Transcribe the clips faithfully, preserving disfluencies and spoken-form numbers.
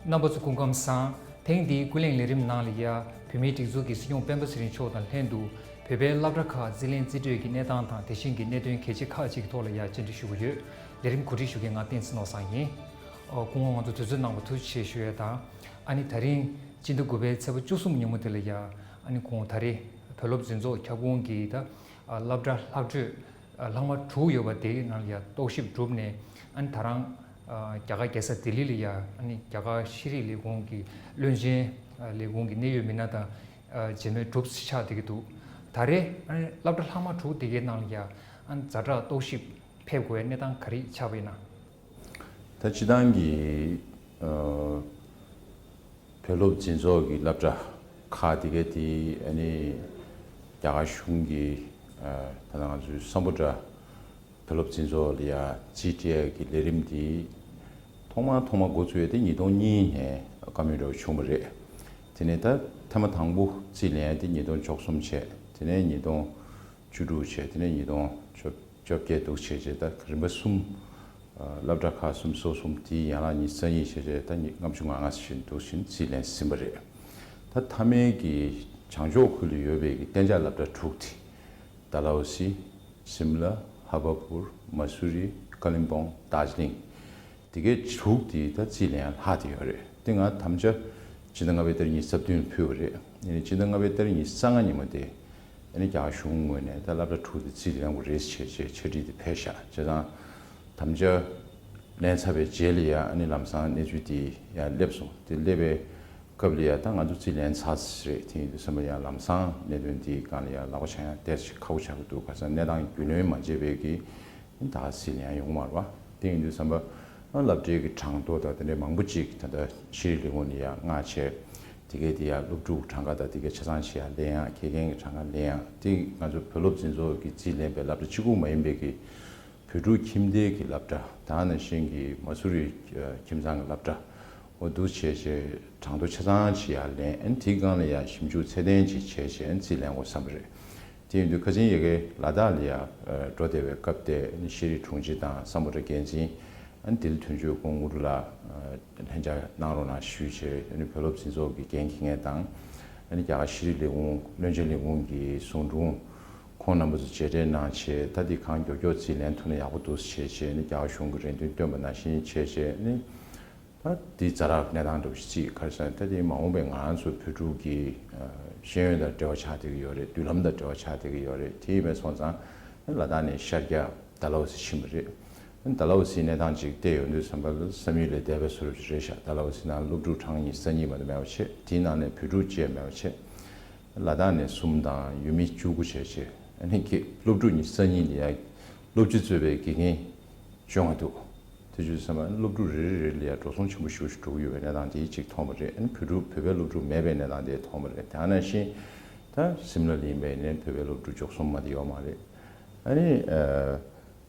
རྣམ་པ་ཚོ་སྐུ་ཁམས་བཟང་། ཐེངས་འདིའི་ཀུན་གླེང་ལས་རིམ་ནང་ལ་ཡ། བོད་མིའི་སྒྲིག་འཛུགས་ཀྱི་སྲིད་སྐྱོང་སྤེན་པ་ཚེ་རིང་མཆོག་དང་ལྷན་དུ། བོད་པའི་སློབ་གྲྭ་ཁག་རྩིས་ལེན་རྩིས་སྤྲོད་ཀྱི་གནས་སྟངས་དང་། དེ་བཞིན་གྱི་གནད་དོན་གལ་ཆེ་ཁག་ཅིག་གི་ཐོག་ལ་ཡ་བཅར་འདྲི་ཞུ་གི་ཡོད། ལས་རིམ་གོ་སྒྲིག་ཞུ་མཁན་ང་བསྟན་འཛིན་ནོར་བཟང་ཡིན། ཨོ། སྐུ་ངོ་ང་ཚོ་དུས་ཚོད་གནང་བར་ཐུགས་རྗེ་ཆེ་ཞུ་ཡས་དང་། ཨ་ནི་ད་རིང་སྤྱི་ཟླ་དགུ་པའི་ཚེས་པ་བཅུ་གསུམ་ཉིན་མོ་དེ་ལ་ཡ། ཨ་ནི་ཁོང་ད་རེས་བོད་སློབ་འཛིན་ཚོགས་ཁྱབ་ཁོངས་ཀྱི་ད་སློབ་གྲྭ་ལྷག་འཕྲོས་ལྷག་མ་དྲུག་ཡོད་པ་དེའི་ནང་ལ་ཡ་རྟོག་ཞིབ་གྲུབ་ནས། ཨ་ནི་ད་རང་རྒྱ་གར་རྒྱལ་ས་ལྡི་ལི་ལ་ཡ། ཨ་ནི་རྒྱ་གར་ཤེས་རིག་ལས་ཁུངས་ཀྱི་བློན་ཆེན་ལས་ཁུངས་ཀྱི་གནད་ཡོད་མི་སྣ་དང་མཇལ་མོལ་གྲུབ་ཆགས་བསྡད་ཀྱི་འདུག་ད་རེས་ཨ་ནི་སློབ་གྲྭ་ལྷག་མ་དྲུག་དེ་གའི་ནང་ལ་ཡ། ཨ་ནི་ཛ་དྲག་རྟོག་ཞིབ་ཕེབས་དགོས་པའི་གནས་སྟངས་ག་རེ་ཆགས་པ་ཡིན་ན། ད་སྤྱི་བཏང་གི་ཨ་བོད་སློབ་འཛིན་ཚོགས་ཀྱི་སློབ་གྲྭ་ཁག་དེ་གའི་དེ། ཨ་ནི་རྒྱ་གར་གཞུང་གིས་ཨ་ད་ལྟ་ང་ཚོའི་སམ་བྷོ་ཊ་བོད་སློབ་འཛིན་ཚོགས་ལ་ཡ་རྩིས་སྤྲད་ཀྱི་ལས་རིམ་དེ་ཐོག་མ་ཐོག་མ་འགོ་བཙུགས་ཡས་དེ་ཉིས་སྟོང་གཉིས་ནས་བཀའ་མོལ་འདྲ་བོ་བྱུང་བ་རེད། དེ་ནས་ད་ཐེངས་མ་དང་པོ་རྩིས་ལེན་ཡས་དེ་ཉིས་སྟོང་བཅུ་གསུམ་བྱས། དེ་ནས་ཉིས་སྟོང་བཅུ་དྲུག་བྱས། དེ་ནས་ཉིས་སྟོང་བཅོ་བཅོ་བརྒྱད་འདུག་བྱས་བྱས། ད་རིམ་པ་གསུམ། ཨ་སློབ་གྲྭ་ཁག་གསུམ་སོ་གསུམ་དེའི་ཡན་ལག་ཉི་ཤུ་རྩ་གཉིས་བྱས་བྱས། ད་ཉི་ལྔ་བཅུ་ང་ལྔ་ཟིན་འདུག་བཞིན་རྩིས་ལེན་ཟིན་པ་རེད། ད་མཐའ་མའི་གི་བྱང་ཕྱོགས་ཁུལ་ལ་ཡོད་པའི་གི་གཏན་འཇགས་སློབ་གྲྭ་དྲུག་དེ། ཌལ་ཧོ་སི། སིམ་ལ། ཧ་བ་པུར། མ་སུ་རི། ཀ་ལིམ་པོང་། དར་ཇི་ལིང་། དེ་གའི་དྲུག་དེ་ད་རྩིས་ལེན་ལྷག་བསྡད་ཡོད་རེད། དེ་ང་དམ་བཅའ་སྤྱི་ཟླ་ལྔ་པའི་ཏ་རིག་ཉི་ཤུ་རྩ་བདུན་ཕུལ་བ་རེད། ཡིན་ནའི་སྤྱི་ཟླ་ལྔ་པའི་ཏ་རིག་ཉི་ཤུ་རྩ་ལྔ་ཉིན་མོ་དེ། ཨ་ནི་རྒྱ་གར་གཞུང་ངོས་ནས་ད་སློབ་གྲྭ་དྲུག་དེ་རྩིས་ལེན་དགོས་རེད་ཟེར་བྱས་ཕྱག་བྲིས་དེ་ཕེབས་ཤག་བྱས་ཙང་དམ་བཅའ་ལེན་ཚར་བའི་རྗེས་ལ་ཡ། ཨ་ནི་ལམ་སང་གནས་ཚུལ་དེ་ཡ་སླེབས་སོང་། དེ་སླེབས་པའི་སྐབས་ལ་ཡ། ད་ང་ཚོ་རྩིས་ལེན་ཚར་ཟིན་རེད། དེ་ཡིན་དུས་ཙམ་པ་ཡ་ལམ་སང་གནད་དོན་དེའི་སྒང་ལ་ཡ་ལག་པ་འཆང་ཡ་ཏོག་ཙམ་ཁག་པོ་ཆགས་ཀྱི་འདུག་ག་ས་གནས་སྟངས་རྒྱུས་ལོན་མ་བྱས་པའི་གི་ད་ག་ཟེ་ལེན་ཡ་ཡོང་མ་རེད་པ། དེ་ཡིན་དུས་ཙམ་པ་སློབ་གྲྭའི་གི་གྲངས་ཐོ་དང་དེ་འདྲའི་མང་པོ་ཅིག་ད་ལྟ་ཤེས་རིག་ལས་ཁུངས་ནས་ཡ་མངགས་བྱས། དེ་གའི་དེ་ཡ་སློབ་ཕྲུག་གྲངས་ཀ་དང་དེ་གའི་ཆ་ཚང་ཞིག་ཡ་ལེན་ཡ། དགེ་རྒན་གྱི་གྲངས་ཀ་ལེན་ཡ། དེ་ང་ཚོ་བོད་སློབ་འཛིན་ཚོགས་ཀྱིས་རྩིས་ལེན་པའི་སློབ་གྲྭ་གཅིག་པུ་མ་ཡིན་པའི་གི་བོད་ཕྲུག་ཁྱིམ་སྡེ་གི་སློབ་གྲྭ། ད་ནང་བཞིན་གྱི་མ་སུ་རི་ཁྱིམ་ཚང་གི་སློབ་གྲྭ། འོ་འདུག་བྱས་བྱས་གྲངས་ཐོ་ཆ་ཚང་ཅིག་ཡར་ལེན། ཨ་ནི་དེའི་སྒང་ལ་ཡང་ཞིབ་འཇུག་ཚད་ལྡན་ཅིག་བྱས་བྱས། ཨ་ནི་རྩིས་ལེན་དགོས་བསམ་པ་རེད། དེ་ཡིན་དུས་ཁ་སང་ཡ་གི་ལ་དྭགས་ལ་ཡ་འགྲོ་བསྡད་པའི་སྐབས་དེ། ཨ་ནི་ཤེས་རིག་དྲུང་ཆེ་དང་སམ་བྷོ་ཊ་འགན་འཛིན། ཨ་ནི་དིལ་དོན་གཅོད་སྐུ་ངོ་དངོས་གྲུབ་ལགས་ལྷན་བཅར་གནང་རོགས་གནང་ཞུས་བྱས། ཨ་ནི་བོད་སློབ་འཛིན་ཚོགས་ཀྱི་འགན་འཁྱེར་མཁན་དང་། ཨ་ནི་རྒྱ་གར་ཤེས་རིག་ལས་ཁུངས་བློན་ཆེན་ལས་ཁུངས་ཀྱི་ཟུང་དྲུང་ཁོང་རྣམ་པ་ཚོ་མཇལ་འཕྲད་གནང་བྱས། ད་འདི་གང་མགྱོགས་མགྱོགས་རྩིས་ལེན་ཐུབ་ན་ཡག་པོ་འདུག་ཟེར་བྱས་བྱས། ཨ་ནི་རྒྱ་གར་གཞུང་གིས་རེ་འདུན་བཏོན་པ་ནང་བཞིན་བྱས་བྱས། ཨ་ནི་ད་འདི་ཛ་དྲག་གནས་སྟངས་འདྲ་བོ་ཞིག་རྩིས། ག་རེ་ཟེར་ན་ད་འདི་མ་འོངས་པའི་ང་རང་ཚོ་བོད་ཕྲུག་གི་ཤེས་ཡོན་དང་འབྲེལ་བ་ཆགས་བསྡད་ཀྱི་ཡོད་རེད། མདུན་ལམ་དང་འབྲེལ་བ་ཆགས་བསྡད་ཀྱི་ཡོད་རེད། དེ་ཡིན་པ་སོང་ཙང་ལ་དྭགས་ནས་ཤར་རྒྱག་ཌལ་ཧོ་སི་ཕྱིན་པ་རེད། ཌལ་ཧོ་སིའི་གནས་སྟངས་ཅིག་བལྟས་ཡོང་དུས་ཙམ་པ་ལ་བསམ་ཡུལ་ལས་འདས་པའི་བཟོ་འདྲ་ཅིག་རེད་ཤག་ཌལ་ཧོ་སི་ནང་སློབ་ཕྲུག་གྲངས་ཉི་ཤུ་རྩ་གཉིས་མ་གཏོགས་མེད་པ་བྱས། དེའི་ནང་ནས་བོད་ཕྲུག་བཅས་མེད་པ་བྱས། ལ་དྭགས་ནས་གསུམ་དང་ཡུལ་མི་བཅུ་དགུ་བྱས་བྱས། ཨ་ནི་ཁྱེད་སློབ་ཕྲུག་ཉི་ཤུ་རྩ་གཉིས་ལ་ཡ་སློབ་སྤྱི་གཙོས་པའི་དགེ་རྒན་བཅོ་ལྔ་འདུག་དེ་བྱས་ཙང་སློབ་ཕྲུག་རེ་རེ་རེ་ལ་ཡ་འགྲོ་སོང་ཆེན་པོ་ཞེ་པོ་ཞིག་འགྲོ་གི་ཡོད་པའི་གནས་སྟངས་དེ་གཅིག་མཐོང་བ་རེད། ཨ་ནི་བོད་ཕྲུག་བོད་པའི་སློབ་ཕྲུག་མེད་པའི་གནས་སྟངས་དེ་མཐོང་བ་རེད། དེ་ནང་བཞིན་ད་སིམ་ལ་ལ་ཡིན་པ་ཡིན་ནའི་བོད་པའི་སློབ་ཕྲུག་བཅུ་གསུམ་མ་གཏོགས་ཡོད་མ་རེད། ཨ་ནི་ཨ་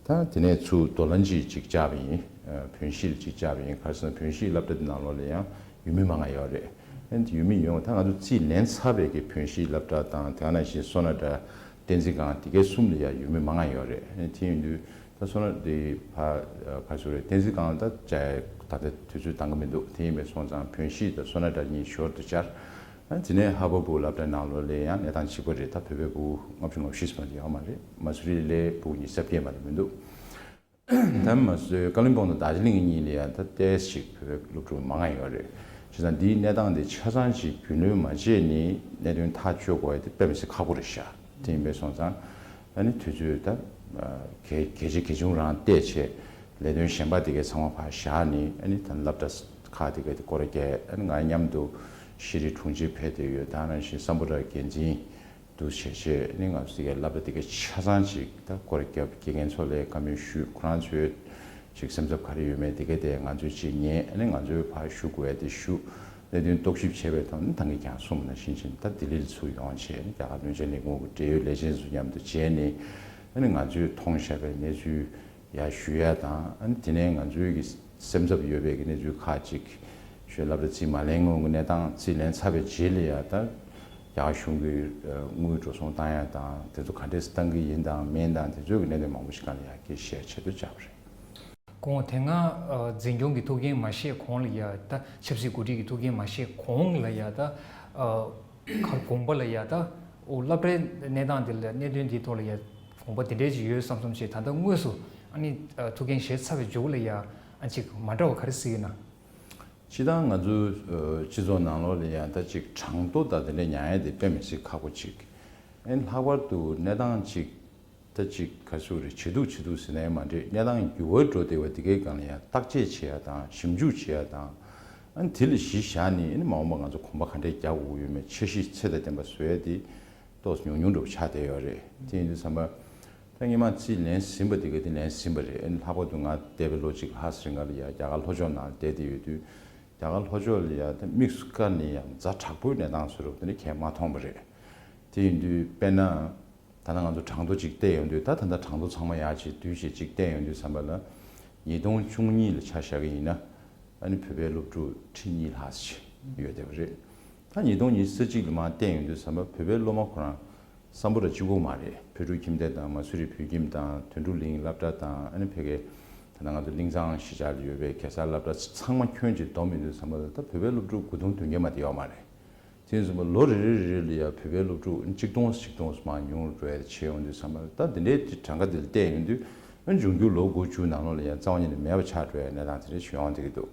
ད་དེ་ནས་ཚུར་རྡོ་ལན་ཅིག་ཅིག་བཅར་བ་ཡིན། ཨ་བོན་གཞིས་ལ་ཅིག་བཅར་བ་ཡིན། ག་རེ་ཟེར་ན་བོན་གཞིས་སློབ་གྲྭ་དེ་ནང་ལོགས་ལ་ཡང་ཡུལ་མི་མང་ང་ཡོད་རེད། ཨ་ནི་ཡུལ་མི་ཡོང་། ད་ང་ཚོ་རྩིས་ལེན་ཚར་བའི་གི་བོན་གཞིས་སློབ་གྲྭ་དང་། དེ་ནང་བཞིན་སོ་ན་ཊ་བསྟན་འཛིན་སྒང་དེ་གའི་གསུམ་ལ་ཡང་ཡུལ་མི་མང་ང་ཡོད་རེད། ཨ་ནི་དེ་ཡིན་དུས་ད་སོ་ན་ཊ་དེ་ཕ་ག་རེ་ཟེར་རེད། བསྟན་འཛིན་སྒང་ད་བཅར་ད་ལྟ་དུས་ཚོད་འདང་གི་མི་འདུག་དེ་ཡིན་པས་སོང་ཙང་བོན་གཞིས་དང་སོ་ན་ཊ་གཉིས་ཞོར་དུ་བཅར། ཨ་ནི་དེ་ནས་ཧ་བ་པུར་སློབ་གྲྭ་ནང་ལོགས་ལ་ཡང་གནས་སྟངས་གཅིག་པ་རེད། ད་བོད་པའི་ཕྲུ་གུ་ལྔ་བཅུ་ང་བཞི་ཙམ་ཡོད་མ་རེད། མ་སུ་རི་ལའི་ཕྲུ་གུ་ཉི་ཤུ་རྩ་བརྒྱད་མ་གཏོགས་མི་འདུག་ད་མ་སུ་ཀ་ལིམ་པོང་དང་དར་ཇི་ལིང་གཉིས་ལ་ཡང་ད་ཏོག་ཙམ་ཞིག་བོད་པའི་སློབ་ཕྲུག་མང་ང་ཡོད་རེད། བྱས་ཙང་འདིའི་གནས་སྟངས་འདི་ཆ་ཚང་ཅིག་རྒྱུས་ལོན་མ་བྱས་ནས་གནད་དོན་ཐག་གཅོད་དགོས་ཡ་དེ་དཔེ་མི་སྲིད་ཁག་པོ་རེད་ཤག་དེ་ཡིན་པས་སོང་ཙང་ཨ་ནི་དུས་ཚོད་ད་གལ་གལ་ཆེ་གལ་ཆུང་རང་བལྟས་བྱས། ལས་དོན་གཞན་པ་དེ་གའི་ཚང་མ་ཕར་བཞག་ནས། ཨ་ནི་ད་སློབ་གྲྭ་ཁག་དེ་གའི་དེ་སྐོར་ར་བརྒྱབ། ཨ་ནི་ང་མཉམ་དུ་ཤེས་རིག་དྲུང་ཆེ་ཕེབས་བསྡད་ཡོད། དེ་ནང་བཞིན་སམ་བྷོ་ཊ་འགན་འཛིན་འདུག་བྱས་བྱས། ཨ་ནི་ང་ཚོ་དེ་གའི་སློབ་གྲྭ་དེ་གའི་ཆ་ཚང་ཅིག་ད་སྐོར་ར་བརྒྱབ། དགེ་རྒན་ཚོ་ལ་བཀའ་མོལ་ཞུས། ཁོ་རང་ཚོའི་ཅིག་སེམས་འཚབ་ག་རེ་ཡོད་མེད་དེ་གའི་དེ་ང་ཚོས་ཅིག་ཉན། ཨ་ནི་ང་ཚོས་ཕར་ཞུ་དགོས་ཡ་དེ་ཞུ། གནད་དོན་རྟོག་ཞིབ་བྱས་པའི་ཐོག་ནས་ད་གིན་ཀྱང་གསུངས་པ་ནང་བཞིན་བྱས་ནས་ད་ལྡི་ལི་ལ་ཚུར་ཡོང་བྱས། ཨ་ནི་རྒྱ་གར་བློན་ཆེན་ལས་ཁུངས་ཀྱི་འབྲེལ་ཡོད་ལས་བྱེད་ཚོ་མཉམ་དུ་མཇལ་ནས། ཨ་ནི་ང་ཚོས་མཐོང་བཞག་པའི་གནས་ཚུལ་ཡར་ཞུ་ཡ་དང་། ཨ་ནི་དེ་ནས་ང་ཚོའི་གི་སེམས་འཚབ་ཡོད་པའི་གི་གནས་ཚུལ་ཁག་ཅིག་ཞུ། སློབ་གྲྭ་རྩིས་མ་ལེན་སྔོན་གྱི་གནས་སྟངས་རྩིས་ལེན་ཚར་བའི་རྗེས་ལ་ཡ་ད་རྒྱ་གར་གཞུང་གི་དངུལ་འགྲོ་སོང་བཏང་ཡ་དང་། དེ་ཚོ་ག་འདྲས་བཏང་གི་ཡིན་དང་མིན་དང་། དེ་ཚོའི་གི་གནད་དོན་མང་པོ་ཞིག་སྒང་ལ་ཡ་སྐད་བཤད་ཆེད་དུ་བཅར་བ་རེད། ཁོང་དེ་སྔ་ཨ་འཛིན་སྐྱོང་གི་ཐུགས་འགན་མ་བཞེས་གོང་ལ་ཡ་ད་ཆབ་སྲིད་འགོ་ཁྲིད་ཀྱི་ཐུགས་འགན་མ་བཞེས་གོང་ལ་ཡ་ད་ཨ་གར་དགོངས་པ་ལ་ཡ་ད་ཨོ་སློབ་གྲྭའི་གནས་སྟངས་དེ་ལ་གནད་དོན་དེའི་ཐོག་ལ་ཡ་དགོངས་པ་དེ་འདྲས་ཅིག་ཡོད་བསམ་བསམ་བྱས། ད་ལྟ་དངོས་སུ་ཨ་ནི་ཨ་ཐུགས་འགན་བཞེས་ཚར་བའི་མཇུག་ལ་ཡ་ཨ་ཅིག་མ་འདྲ་བ་ག་རེ་གཟིགས་ཡོད་ན། སྤྱིར་བཏང་ང་ཚོའི་ཨ་སྤྱི་ཚོགས་ནང་ལོགས་ལ་ཡ་ད་ཅིག་གྲངས་ཐོ་དང་དེ་འདྲས་ཉར་ཡ་དེ་དཔེ་མི་སྲིད་ཁག་པོ་ཅིག་ཨེ་ལྷག་པར་དུ་གནས་སྟངས་ཅིག་ད་ཅིག་ག་ཚོད་རེད། ཇེ་སྡུག་ཇེ་སྡུག་ཟེར་ནའི་མ་འགྲིག་གནས་སྟངས་འགྱུར་བ་འགྲོ་བསྡད་པ་དེ་གའི་སྒང་ལ་ཡང་བརྟག་དཔྱད་བྱེད་ཡ་དང་ཞིབ་འཇུག་བྱེད་ཡ་དང་། ཨ་ནི་དེ་ལ་གཞི་བཞག་ནས་ཨ་ནི་མ་འོངས་པ་ང་ཚོ་གོམ་པ་ག་འདྲས་རྒྱག་དགོས་ཀྱི་ཡོད་མེད་འཆར་གཞི་ཚད་དང་ལྡན་པ་བཟོ་ཡ་དེ་ཏོག་ཙམ་ཉུང་ཉུང་འདྲ་པོ་ཆགས་བསྡད་ཡོད་རེད། དེ་ཡིན་དུས་ཙམ་པ་ད་སྔོན་མ་རྩིས་ལེན་ཟིན་པ་དེ་ག་དེ་ལེན་ཟིན་པ་རེད། ཨ་ནི་ལྷག་པར་དུ་ང་འདས་པའི་ལོ་གཅིག་ལྷག་ཙམ་རིང་ག་ལ་ཡ་རྒྱ་གར་ལྷོ་ཕྱོགས་ནང་ལ་བསྡད་བསྡད་ཡོད་དུས་རྒྱ་གར་ལྷོ་ཕྱོགས་ལ་ཡ་ད་དམིགས་སུ་བཀར་ནས་ཡང་ཛ་དྲག་པོའི་གནས་སྟངས་བཟོ་འདྲ་པོ་དེ་འདྲ་གང་ཡང་མ་མཐོང་པ་རེད། དེ་ཡིན་དུས་དཔེར་ན། ད་ལྟ་ང་ཚོ་གྲངས་ཐོ་གཅིག་བལྟས་ཡོང་དུས་ད་ད་ལྟ་གྲངས་ཐོ་ཚང་མ་ཡར་ཅིག་བསྡུས་བྱས་གཅིག་བལྟས་ཡོང་དུས་ཙམ་པ་ལ། ཉིས་སྟོང་བཅུ་གཉིས་ལ་ཆ་བཞག་གི་ཡིན་ན། ཨ་ནི་བོད་པའི་སློབ་ཕྲུག་ཁྲི་གཉིས་ལྷག་ཙམ་ཡོད་བསྡད་པ་རེད། ད་ཉིས་སྟོང་ཉི་ཤུ་རྩ་གཅིག་ལ་མར་བལྟས་ཡོང་དུས་ཙམ་པ་བོད་པའི་སློབ་མ་ཁོ་རང་སམ་བྷོ་ཊ་གཅིག་པོ་མ་རེད། བོད་ཕྲུག་ཁྱིམ་སྡེ་དང་མ་སུ་རི་བོད་ཁྱིམ་དང་དོན་གྲུབ་གླིང་སློབ་གྲྭ་དང་ཨ་ནི་ཕ་གིའི་ད་ལྟ་ང་ཚོ་གླིང་ཚང་གཞིས་ཆགས་ལ་ཡོད་པའི་གེ་སར་སློབ་གྲྭ་ཚང་མ་ཁྱོན་ཅིག་བསྡོམས་ཡོང་དུས་ཙམ་པ་ལ་ད་བོད་པའི་སློབ་ཕྲུག་དགུ་སྟོང་བདུན་བརྒྱ་མ་གཏོགས་ཡོད་མ་རེད། དེ་ཡིན་ཙང་ལོ་རེ་རེ་རེ་ལ་ཡང་བོད་པའི་སློབ་ཕྲུག་གཅིག་སྟོང་གཅིག་སྟོང་མར་ཉུང་རུ་འགྲོ་ཡ་དེ་བྱས་ཡོང་དུས་ཙམ་པ་ལ་ད་འདི་འདྲའི་གྲངས་ཀ་འདི་ལ་བལྟས་ཡོང་དུས་ཨ་འབྱུང་འགྱུར་ལོ་དགུ་བཅུ་ནང་ལོགས་ལ་ཡང་རྩ་བ་ཉིད་ནས་མེད་པ་ཆགས་འགྲོ་ཡ་གནས་སྟངས་དེ་འདྲ་ཞིག་ཡོང་བསྡད་ཀྱི་འདུག་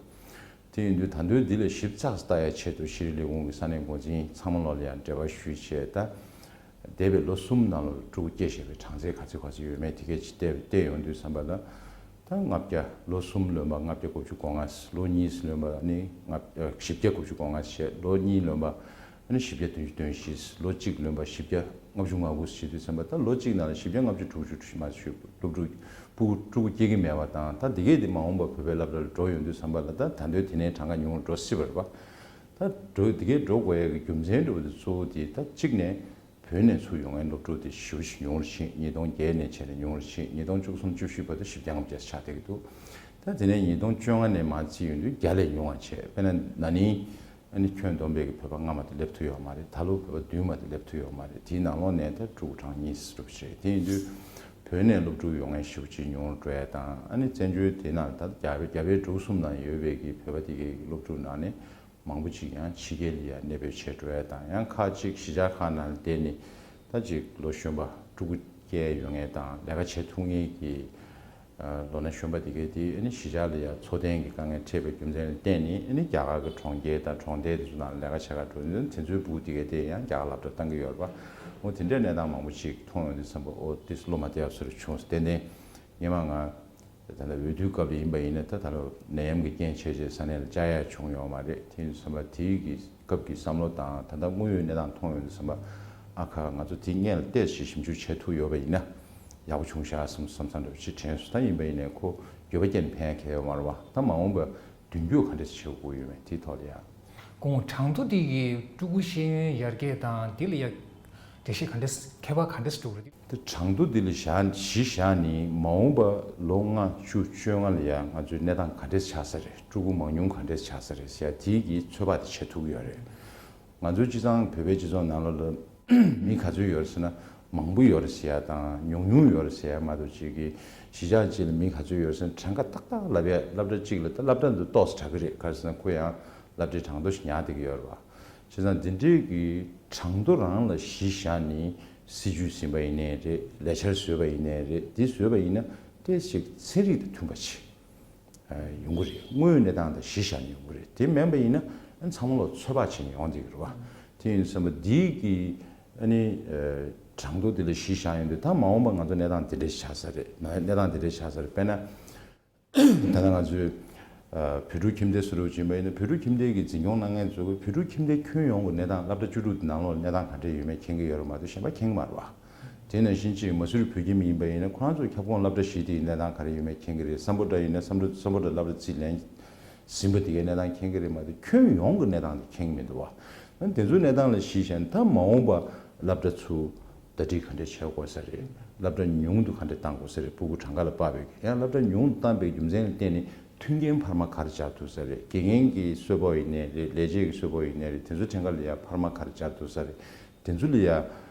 དེ་ཡིན་དུས་ད་དུང་འདི་ལ་ཞིབ་ཚགས་སུ་ལྟ་ཡ་ཆེད་དུ་ཤེས་རིག་ལས་ཁུངས་ཀྱི་ས་གནས་འགོ་འཛིན་ཚང་མ་ལོགས་ལ་ཡང་འབྲེལ་བ་ཞུས་བྱས། ད་འདས་པའི་ལོ་གསུམ་ནང་ལོགས་ལ་ཕྲུ་གུ་སྐྱེས་བཞག་པའི་གྲངས་ཚད་ག་ཚོད་ག་ཚོད་ཡོད་མེད་དེ་གས་ཅིག་བལྟས་བལྟས་ཡོང་དུས་ཙམ་པ་ལ། ད་ལྔ་བརྒྱ། ལོ་གསུམ་ལོན་པ་ལྔ་བརྒྱ་དགུ་བཅུ་གོ་ལྔ། ལོ་གཉིས་ལོན་པ་ནི་ལྔ་བཞི་བརྒྱ་དགུ་བཅུ་གོ་ལྔ་བྱས། ལོ་གཉིས་ལོན་པ་ནི་བཞི་བརྒྱ་བདུན་ཅུ་དོན་བཞི། ལོ་གཅིག་ལོན་པ་བཞི་བརྒྱ་ལྔ་བཅུ་ང་དགུ་བྱེད་དུས་ཙམ་པ་ད་ལོ་གཅིག་ནང་ལ་བཞི་བརྒྱ་ལྔ་བཅུ་དྲུག་ཅུ་མ་ཞུ་སློབ་ཕྲུག་ཕྲུ་གུ་ཕྲུ་གུ་སྐྱེ་གི་མེད་པ་དང་། ད་འདི་གས་དེ་མ་འོངས་པ་བོད་པའི་སློབ་གྲྭ་ལ་འགྲོ་ཡོང་དུས་ཙམ་པ་ལ་ད་ད་དུང་དེ་ནས་གྲངས་ཀ་ཉུང་རུ་འགྲོ་སྲིད་པ་རེད་པ། ད་འགྲོ་འདི་གས་འགྲོ་དགོས་ཡ་གི་རྒྱུ་མཚན་འདྲ་བོ་དེ་གཙོ་བོ་དེ་ད་གཅིག་ནས། བོད་ནས་ཚུར་ཡོང་མཁན་སློབ་ཕྲུག་དེ་ཞེ་པོ་ཅིག་ཉུང་རུ་ཕྱིན། ཉིས་སྟོང་བརྒྱད་ནས་བྱས་ནས་ཉུང་རུ་ཕྱིན། ཉིས་སྟོང་བཅུ་གསུམ་བཅུ་བཞི་བར་དུ་བཞི་བརྒྱ་ལྔ་བརྒྱ་ཆགས་བསྡད་ཀྱི་འདུག་ད་དེ་ནས་ཉིས་སྟོང་བཅོ་ལྔ་ནས་མར་བརྩིས་ཡོང་དུས་བརྒྱ་ལས་ཉུང་བ་བྱས། དཔེར་ན་ན་ནིང་ཨ་ནི་ཁྱོན་བསྡོམས་པའི་གི་བོད་པ་ལྔ་མ་གཏོགས་སླེབས་ཐུབ་ཡོད་མ་རེད། ད་ལོ་བོད་པ་བདུན་མ་གཏོགས་སླེབས་ཐུབ་ཡོད་མ་རེད། དེའི་ནང་ལོགས་ནས་ད་ཕྲུ་གུ་གྲངས་གཉིས་སུ་གྲུབ་བྱས། དེ་ཡིན་དུས་བོད་ནས་སློབ་ཕྲུག་ཡོང་མཁན་ཞེ་པོ་ཅིག་ཉུང་རུ་འགྲོ་ཡ་དང་། ཨ་ནི་བཙན་བྱོལ་དེ་ནང་ད་རྒྱ་བལ་རྒྱ་བལ་འབྲུག་གསུམ་ནང་ཡོད་པའི་གི་བོད་པ་དེ་གའི་གི་སློབ་ཕྲུག་ནང་ནས། མང་པོ་ཅིག་ཡང་ཕྱི་རྒྱལ་ལ་ཡང་གནས་སྤོས་བྱས་འགྲོ་ཡ་དང་། ཡང་ཁག་ཅིག་གཞིས་ཆགས་ཁག་ནང་ལ་བསྡད་ནས་ད་ཅིག་ལོ་གཞོན་པ་ཕྲུ་གུ་སྐྱེ་ཡོང་མཁན་དང་ལས་ཀ་བྱེད་ཐུབ་མཁན་གྱི་ཨ་ལོ་ན་གཞོན་པ་དེ་གས་དེ་ཨ་ནི་གཞིས་ཆགས་ལ་ཡང་འཚོ་རྟེན་གྱི་དཀའ་ངལ་འཕྲད་པའི་རྒྱུ་མཚན་ལ་བརྟེན་ནས། ཨ་ནི་རྒྱ་གར་གྱི་གྲོང་ཁྱེར་དང་གྲོང་རྡལ་དེ་ཚོ་ནང་ལ་ལས་ཀ་བྱེད་གར་འགྲོ་དུས་དེ་ཚོའི་ཕྲུ་གུ་དེ་གས་དེ་ཡང་རྒྱ་གར་སློབ་གྲྭ་བཏང་གི་ཡོད་རེད་པ། འོ་དེ་འདྲའི་གནས་སྟངས་མང་པོ་ཅིག་མཐོང་ཡོང་དུས་ཙམ་པ་ཨོ་ཏོག་ཙམ་བློ་མ་བདེ་བ་བཟོ་འདྲ་བྱུང་། ཏན་ཏན་སྔོན་མ་ང་ད་ལྟ་འོས་བསྡུའི་སྐབས་ལ་ཡིན་པ་ཡིན་ན་ད་ད་ལོ་ནད་ཡམས་ཀྱི་རྐྱེན་བྱས་རྗེས་ས་གནས་ལ་བཅར་ཡ་བྱུང་ཡོད་མ་རེད། དེ་ཡིན་དུས་ཙམ་པ་དེའི་གི་སྐབས་ཀྱི་བསམ་བློ་དང་ད་ལྟ་དངོས་ཡོད་གནས་སྟངས་མཐོང་ཡོང་དུས་ཙམ་པ་ཨ་ཁ་ང་ཚོ་དེ་སྔོན་ལ་ཏོག་ཙམ་ཞིབ་འཇུག་བྱེད་ཐུབ་ཡོད་པ་ཡིན་ན་ཡག་པོ་བྱུང་ཤག་བསམ་བསམ་བསམ་འདྲ་པོ་ཅིག་དྲན་སོང་། ད་ཡིན་པ་ཡིན་ནའི་ཁོ་འགྱོད་པ་སྐྱེས་ནས་ཕན་ཡ་གང་ཡང་ཡོད་མ་རེད་པ། ད་མ་འོངས་པ་མདུན་སྐྱོད་ག་འདྲས་བྱེད་དགོས་ཡོད་མེད་དེའི་ཐོག་ལ་ཡང་། ཁོང་གྲངས་ཐོ་དེ་གི་ཕྲུ་གུ་ཤེས་ཡོན་ཡར་རྒྱས་དང་དེ་ལ་ཡ་འགྲེལ་བཤད་ག་འདྲས་ཁྱད་པར་ག་འདྲས་འགྲོ་གི་རེད། དེ་གྲངས་ཐོ་འདི་ལ་བཞག་གཞི་བཞག་ནས་མ་འོངས་པ་ལོ་ལྔ་བཅུ་བཅོ་ལྔ་ལ་ཡང་ང་ཚོའི་གནས་སྟངས་ག་འདྲས་ཆགས་ས་རེད། ཕྲུ་གུ་མང་ཉུང་ག་འདྲས་ཆགས་ས་རེད་ཟེར་ཡ་དེའི་གི་ཚོད་དཔག་དེ་བྱེད་ཐུབ་ཀྱི་ཡོད་རེད། ང་ཚོའི་སྤྱི་བཏང་བོད་པའི་སྤྱི་ཚོགས་ནང་ལོགས་ལ་མི་ག་ཚོད་ཡོད་རེད་ཟེར་ན་མང་པོ་ཡོད་རེད་ཟེར་ཡ་དང་ཉུང་ཉུང་ཡོད་རེད་ཟེར་ཡ་མ་གཏོགས་ཅིག་གི་གཞིས་ཆགས་གཅིག་ལ་མི་ག་ཚོད་ཡོད་རེད་ཟེར་ན་གྲངས་ཀ་ཏག་ཏག་ལབ་ཡ། སློབ་གྲྭ་གཅིག་ལ་ད་སློབ་གྲྭ་འདི་ཏོག་ཙམ་དྲག་གི་རེད། ག་རེ་ཟེར་ན་ཁོ་ཡང་སློབ་གྲྭའི་གྲངས་ཐོ་ཞིག་ཉར་བསྡད་ཀྱི་ཡོད་རེད་བ། བྱས་ཙང་འདི་འདྲའི་གི་གྲངས་ཐོ་རང་ལ་གཞི་བཞག་ནས་སྲིད་ཇུས་ཟིན་པ་ཡིན་ནའི་རེད། ལས་འཆར་བཟོས་པ་ཡིན་ནའི་རེད། འདི་བཟོས་པ་ཡིན་ན་ཏོག་ཙམ་ཚན་རིག་དང་མཐུན་པ་ཅིག་ཡོང་གི་རེད། དངོས་ཡོད་གནས་སྟངས་དང་གཞི་བཞག་ནས་ཡོང་གི་རེད། དེ་མིན་པ་ཡིན་ན་ཚང་མ་ལ་ཚོད་དཔག་བྱས་ནས་ཡོང་བསྡད་ཀྱི་རེད་བ། དེ་ཡིན་དུས་ཙམ་པ་འདི་གི་ཨ་ནི་གྲངས་ཐོ་འདི་ལ་གཞི་བཞག་ཡོང་དུས་ད་མ་འོངས་པ་ང་ཚོ་གནས་སྟངས་འདི་འདྲ་ཆགས་ས་རེད། གནས་སྟངས་འདི་འདྲ་ཆགས་ས་རེད། དཔེར་ན། ད་ལྟ་ང་ཚོས་ཨ་བོད་ཕྲུག་ཁྱིམ་སྡེ་སུ་རུ་ཕྱིན་པ་ཡིན་ན་བོད་ཕྲུག་ཁྱིམ་སྡེ་གི་འཛིན་སྐྱོང་གནང་མཁན་ཚོ་གིས་བོད་ཕྲུག་ཁྱིམ་སྡེ་ཁྱོན་ཡོངས་ཀྱི་གནས་སྟངས་སློབ་གྲྭ་བཅུ་དྲུག་གི་ནང་ལོགས་གནས་སྟངས་ག་འདྲ་ཡོད་མེད་མཁྱེན་གྱི་ཡོད་རེད་མ་གཏོགས་གཞན་པ་མཁྱེན་གྱི་མ་རེད་བ། དེ་ནང་བཞིན་གཅིག་མ་སུ་རི་བོད་ཁྱིམ་ཡིན་པ་ཡིན་ན་ཁོ་རང་ཚོ་ཁྱབ་ཁོངས་སློབ་གྲྭ་བཞི་དེ་ཡི་གནས་སྟངས་ག་རེ་ཡོད་མེད་མཁྱེན་གྱི་རེད། སམ་བྷོ་ཊ་ཡིན་ན་སམ་བྷོ་ཊ་སམ་བྷོ་ཊ་སློབ་གྲྭ་རྩིས་ལེན་ཟིན་པ་དེ་གའི་གནས་སྟངས་མཁྱེན་གྱི་རེད་མ་གཏོགས་ཁྱོན་ཡོངས་ཀྱི་གནས་སྟངས་དེ་མཁྱེན་གྱི་མི་འདུག་བ། དེ་ཚོའི་གནས་སྟངས་ལ་གཞི་བཞག་ན་ད་མ་འོངས་པ་སློབ་གྲྭ་ཚོ་གྲ་སྒྲིག་ག་འདྲས་བྱེད་དགོས་ས་རེད། སློབ་གྲྭ་ཉུང་དུ་ག་འདྲས་གཏང་དགོས་ས་རེད། ཕྲུ་གུ་གྲངས་ཀ་ལ་དཔག་པའི་ཡང་སློབ་གྲྭ་ཉུང་དུ་བཏང་པའི་རྒྱུ་མཚན་ལ་བརྟེན་ནས་མཐུན་རྐྱེན་འཕར་མ་ག་རེ་སྦྱར་ཐུབ་ས་རེད། དགེ་རྒན་གྱི་གསོལ་ཕོགས་ཡིན་ནའི་རེད། ལས་བྱེད་ཀྱི་གསོལ་ཕོགས་ཡིན་ནའི་རེད། དེ་ཚོའི་ཐད་ཀ་ལ་ཡང་འཕར་མ་ག་རེ་སྦྱར་ཐུབ་ས་རེད། དེ་ཚོ་ལ་ཡང་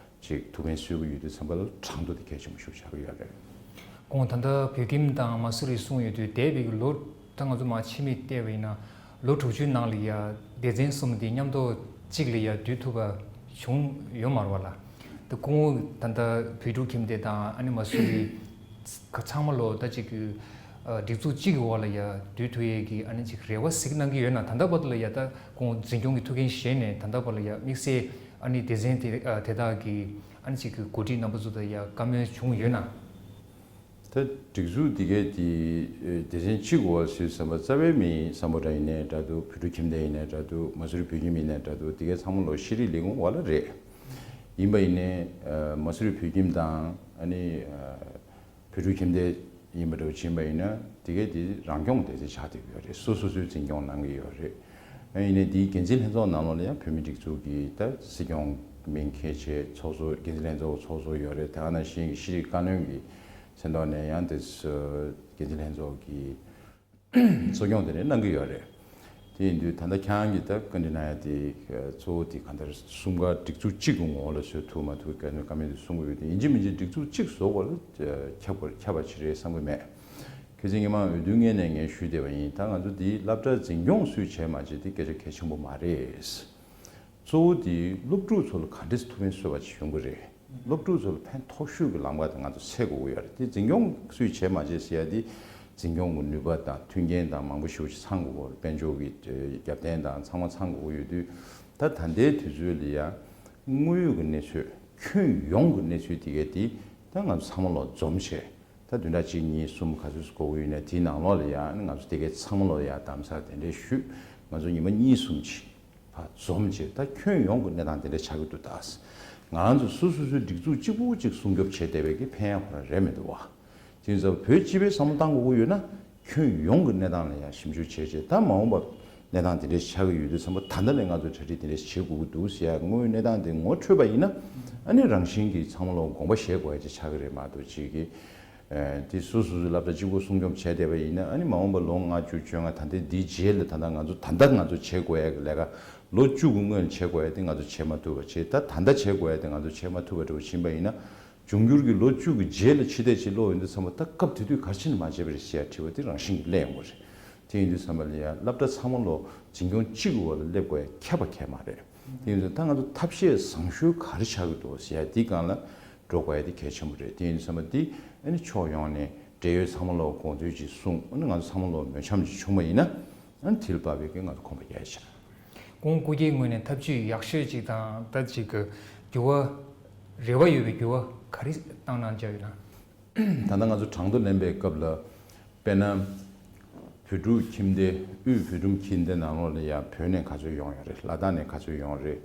ཅིག་ཐུགས་ཕན་གསོས་ཀྱི་ཡོད་དུས་ཙམ་པ་ལ་གྲངས་ཐོ་དེ་གལ་ཆེན་པོ་ཞིག་ཆགས་ཀྱི་ཡོད་རེད། ཁོང་ད་ལྟ་བོད་ཁྱིམ་དང་མ་སུ་རི་གསུངས་ཡོད་དུས། འདས་པའི་ལོ་ད་ང་ཚོ་མར་ཕྱི་མིག་བལྟས་པ་ཡིན་ན། ལོ་དྲུག་ཅུའི་ནང་ལ་ཡ་སྡེ་ཚན་གསུམ་འདི་མཉམ་དུ་གཅིག་ལ་ཡ་བསྡུ་ཐུབ་པ་བྱུང་ཡོད་མ་རེད་བ་ལ། ད་སྐུ་ངོ་ད་ལྟ་བོད་ཕྲུག་ཁྱིམ་སྡེ་དང་ཨ་ནི་མ་སུ་རི་ཚང་མ་ལོ་ད་ཅིག་གི་སྒྲིག་འཛུགས་གཅིག་གི་འོག་ལ་ཡ་བསྡུ་ཐུབ་ཡས་ཀྱི་ཨ་ནི་ཅིག་རེ་བ་ཟིག་གནང་གི་ཡོད་ན། ད་ལྟ་བར་དུ་ལ་ཡ་ད་ཁོང་འཛིན་སྐྱོང་གི་ཐུགས་འགན་བཞེས་ནས་ད་ལྟ་བར་ལ་ཡ་དམིགས་བསལ་ཨ་ནི་སྡེ་ཚན་དེ་དེ་དག་གི་ཨ་ནི་ཅིག་གི་འགོ་ཁྲིད་རྣམ་པ་ཚོ་དང་ཡ་བཀའ་མོལ་བྱུང་ཡོད་ན། ད་སྒྲིག་འཛུགས་འདི་གའི་དེ་སྡེ་ཚན་གཅིག་འོག་ཟེར་བསམ་པ། རྩ་བའི་མི་སམ་བྷོ་ཊ་ཡིན་ནའི་འདྲ་འདུག་བོད་ཕྲུག་ཁྱིམ་སྡེ་ཡིན་ནའི་འདྲ་འདུག་མ་སུ་རི་བོད་ཁྱིམ་ཡིན་ནའི་འདྲ་འདུག་དེ་གའི་ཚང་མ་ལོ་ཤེས་རིག་ལས་ཁུངས་འོག་ལ་རེད། ཡིན་པ་ཡིན་ནའི་མ་སུ་རི་བོད་ཁྱིམ་དང་ཨ་ནི་བོད་ཕྲུག་ཁྱིམ་སྡེ་ཡིན་པ་འདྲ་བོ་ཕྱིན་པ་ཡིན་ན། དེ་གའི་དེ་རང་སྐྱོང་སྡེ་ཚན་ཆགས་བསྡད་ཀྱི་ཡོད་རེད། སོ་སོ་སོའི་འཛིན་སྐྱོང་གནང་གི་ཡོད་རེད། ཡིན་ནའི་དེའི་འགན་འཛིན་ལྷན་ཚོགས་ནང་ལོགས་ལ་ཡང་བོད་མི་སྒྲིག་འཛུགས་ཀྱི་ད་སྲིད་སྐྱོང་མིང་འཁྱེར་བྱས་ཚོགས་གཙོ། འགན་འཛིན་ལྷན་ཚོགས་ཚོགས་གཙོ་ཡོད་རེད། དེ་ག་ནང་བཞིན་གྱི་ཤེས་རིག་བཀའ་བློན་གྱི་མཚན་ཐོག་ནས་ཡང་དེ་འགན་འཛིན་ལྷན་ཚོགས་ཀྱི་གཙོ་སྐྱོང་དེ་འདྲ་གནང་གི་ཡོད་རེད། དེ་ཡིན་དུས་ད་ལྟ་ཁྱེད་རང་གིས་ད་བཀའ་འདྲི་གནང་ཡ་དེ་གཙོ་བོ་དེ་གང་ལྟར་གསུམ་ཀ་སྒྲིག་འཛུགས་གཅིག་གི་ངོ་བོ་ལ་བཟོ་ཐུབ་མ་ཐུབ་བཀའ་མོལ་དེ་གསུང་གི་ཡོད་དེ། ཡིན་གཅིག་མིན་གཅིག་སྒྲིག་འཛུགས་གཅིག་བཟོ་དགོས་ལ་ཁྱབ་དགོས། ཁྱབ་པ་ཅིག་རེད་བསམ་གི་མེད། ཁ་སང་ཉི་མ་འོས་བསྡུ་སྔོན་ནས་ངས་ཞུས་བསྡད་པ་ཡིན། ད་ང་ཚོ་འདིའི་སློབ་གྲྭ་འཛིན་སྐྱོང་སུས་བྱས་མ་བྱས་དེ་སྐད་ཆ་གལ་ཆེན་པོ་མ་རེད། གཙོ་བོ་དེ་སློབ་ཕྲུག་ཚོ་ལ་ག་འདྲས་ཐུགས་ཕན་གསོས་པ་ཅིག་ཡོང་གི་རེད། སློབ་ཕྲུག་ཚོ་ལ་ཕན་ཐོགས་ཤོས་ཀྱི་ལམ་ཁ་དེ་ང་ཚོ་འཚོལ་དགོས་ཀྱི་ཡོད་རེད། དེ་འཛིན་སྐྱོང་སུས་བྱས་མ་བྱས་ཟེར་ཡ་དེ་འཛིན་སྐྱོང་གི་ནུས་པ་དང་མཐུན་རྐྱེན་དང་མང་པོ་ཞེ་པོ་ཅིག་ཚང་དགོས་ཀྱི་ཡོད་རེད། དཔལ་འབྱོར་གྱི་རྒྱབ་རྟེན་དང་ཚང་མ་ཚང་དགོས་ཀྱི་ཡོད་དུས། ད་ད་ལྟའི་དུས་ཚོད་ལ་ཡ་དངོས་ཡོད་ཀྱི་གནས་ཚུལ། ཁྱོན་ཡོངས་ཀྱི་གནས་ཚུལ་དེ་གའི་དེ་ད་ང་ཚོ་ཚང་མ་ལོ་འཛོམས་བྱས། ད་བདུན་ཕྲག་གཅིག་གཉིས་གསུམ་ག་ཚོད་འགོར་གྱི་ཡོད་ན། དེའི་ནང་ལོགས་ལ་ཡ་ང་ཚོ་དེ་གའི་ཚང་མ་ལོ་ཡ་གདམ་གསེས་དེ་འདྲ་ཞུས། ང་ཚོ་ཉི་མ་གཉིས་གསུམ་ཅིག་ཕར་འཛོམས་བྱས། ད་ཁྱོན་ཡོངས་ཀྱི་གནས་སྟངས་དེ་འདྲ་ཆགས་ཀྱི་འདུག་ད་ང་རང་ཚོ་སོ་སོ་སོའི་སྒྲིག་འཛུགས་གཅིག་པུ་གཅིག་སྲུང་སྐྱོབ་བྱས་བསྡད་པའི་གི་ཕན་ཡོན་ཁོ་རང་རེད་མི་འདུག་བ། དེ་ཡིན་ཙང་བོད་སྤྱི་པའི་བསམ་བློ་བཏང་དགོས་ཀྱི་ཡོད་ན། ཁྱོན་ཡོངས་ཀྱི་གནས་སྟངས་ལ་ཡང་ཞིབ་འཇུག་བྱས་བྱས། ད་མ་འོངས་པ་གནས་སྟངས་དེ་འདྲ་ཆགས་ཀྱི་ཡོད་དུས་ཙམ་པ། ད་ལྟ་ནས་ང་ཚོས་གྲ་སྒྲིག་དེ་འདྲ་བྱེད་དགོས་ཀྱི་འདུག་ཟེར་ཡ་དངོས་ཡོད་གནས་སྟངས་དེ་ངོ་འཕྲོད་པ་ཡིན་ན། ཨ་ནི་རང་བཞིན་གྱིས་ཚང་མ་ལོ་དགོངས་པ་བཞེས་དགོས་ཡ་ཅིག་ཆགས་ཀྱི་རེད་མ་གཏོགས། ཅིག་གི་དེ་སོ་སོ་སོའི་སློབ་གྲྭ་གཅིག་པོ་སྲུང་སྐྱོབ་བྱས་བསྡད་པ་ཡིན་ན། ཨ་ནི་མ་འོངས་པ་ལོ་ལྔ་བཅུ་བཅོ་ལྔ། ད་ལྟའི་འདིའི་རྗེས་ལ་ད་ལྟ་ང་ཚོ་ད་ལྟ་ང་ཚོ་བྱེད་དགོས་ཡ་གི་ལས་ཀ་ལོ་བཅུ་གི་སྔོན་ལ་བྱེད་དགོས་ཡ་དེ་ང་ཚོ་བྱེད་མ་ཐུབ་པ་བྱས། ད་ད་ལྟ་བྱེད་དགོས་ཡ་དེ་ང་ཚོ་བྱེད་མ་ཐུབ་པ་འདྲ་བོ་ཕྱིན་པ་ཡིན་ན། འབྱུང་འགྱུར་གྱི་ལོ་བཅུ་གི་རྗེས་ལ་ཕྱི་བལྟས་ཅིག་ཀློག་ཡོང་དུས་ཙམ་པ། ད་སྐབས་དེ་དུས་ག་རེ་བྱས་ནས་མ་བྱས་པ་རེད་ཟེར་ཡ་དྲི་བ་དེ་རང་བཞིན་གྱིས་སླེབས་ཡོང་གི་རེད། དེ་ཡིན་དུས་ཙམ་པ་ལ་ཡ་སློབ་གྲྭ་ཚང་མ་ལོ་འཛིན་སྐྱོང་གཅིག་གི་འོག་ལ་སླེབས་དགོས་ཡ་ཁྱད་པར་གང་ཡང་མ་རེད། དེ་ཡིན་དུས་ད་ང་ཚོ་ཐབས་ཤེས་བཟང་ཤོས་ག་རེ་ཆགས་ཀྱི་འདུག་ཟེར་ཡ་དེའི་སྒང་ལ་འགྲོ་དགོས་ཡ་དེ་གལ་ཆེན་པོ་རེད། དེ་ཡིན་དུས་ཙམ་པ་དེ་ཨ་ནི་ཕྱོགས་ཡོངས་ནས་འབྲེལ་ཡོད་ཚང་མ་ལོ་དགོངས་ཚུལ་ཅིག་གསུངས། ཨ་ནི་ང་ཚོ་ཚང་མ་ལོ་མོས་འཆམ་ཅིག་བྱུང་བ་ཡིན་ན། ཨ་ནི་དེ་ལ་བབས་པའི་གི་ང་ཚོ་གོམ་པ་རྒྱག་ཡ་ཆགས། ཁོང་སྐུ་སྒེར་ངོས་ནས་ཐབས་ཇུས་ཡག་ཤོས་ཅིག་དང་། ད་ཅིག་གི་འགྱུར་བ། རེ་བ་ཡོད་པའི་འགྱུར་བ་ག་རེ་བཏང་གནང་བྱས་ཡོད་ན། ད་ལྟ་ང་ཚོ་གྲངས་ཐོ་ལེན་པའི་སྐབས་ལ། དཔེར་ན་བོད་ཕྲུག་ཁྱིམ་སྡེ། དབུས་བོད་ཕྲུག་ཁྱིམ་སྡེ་ནང་ལོགས་ལ་ཡ་བོད་ནས་ག་ཚོད་ཡོང་ཡོད་རེད། ལ་དྭགས་ནས་ག་ཚོད་ཡོང་རེད།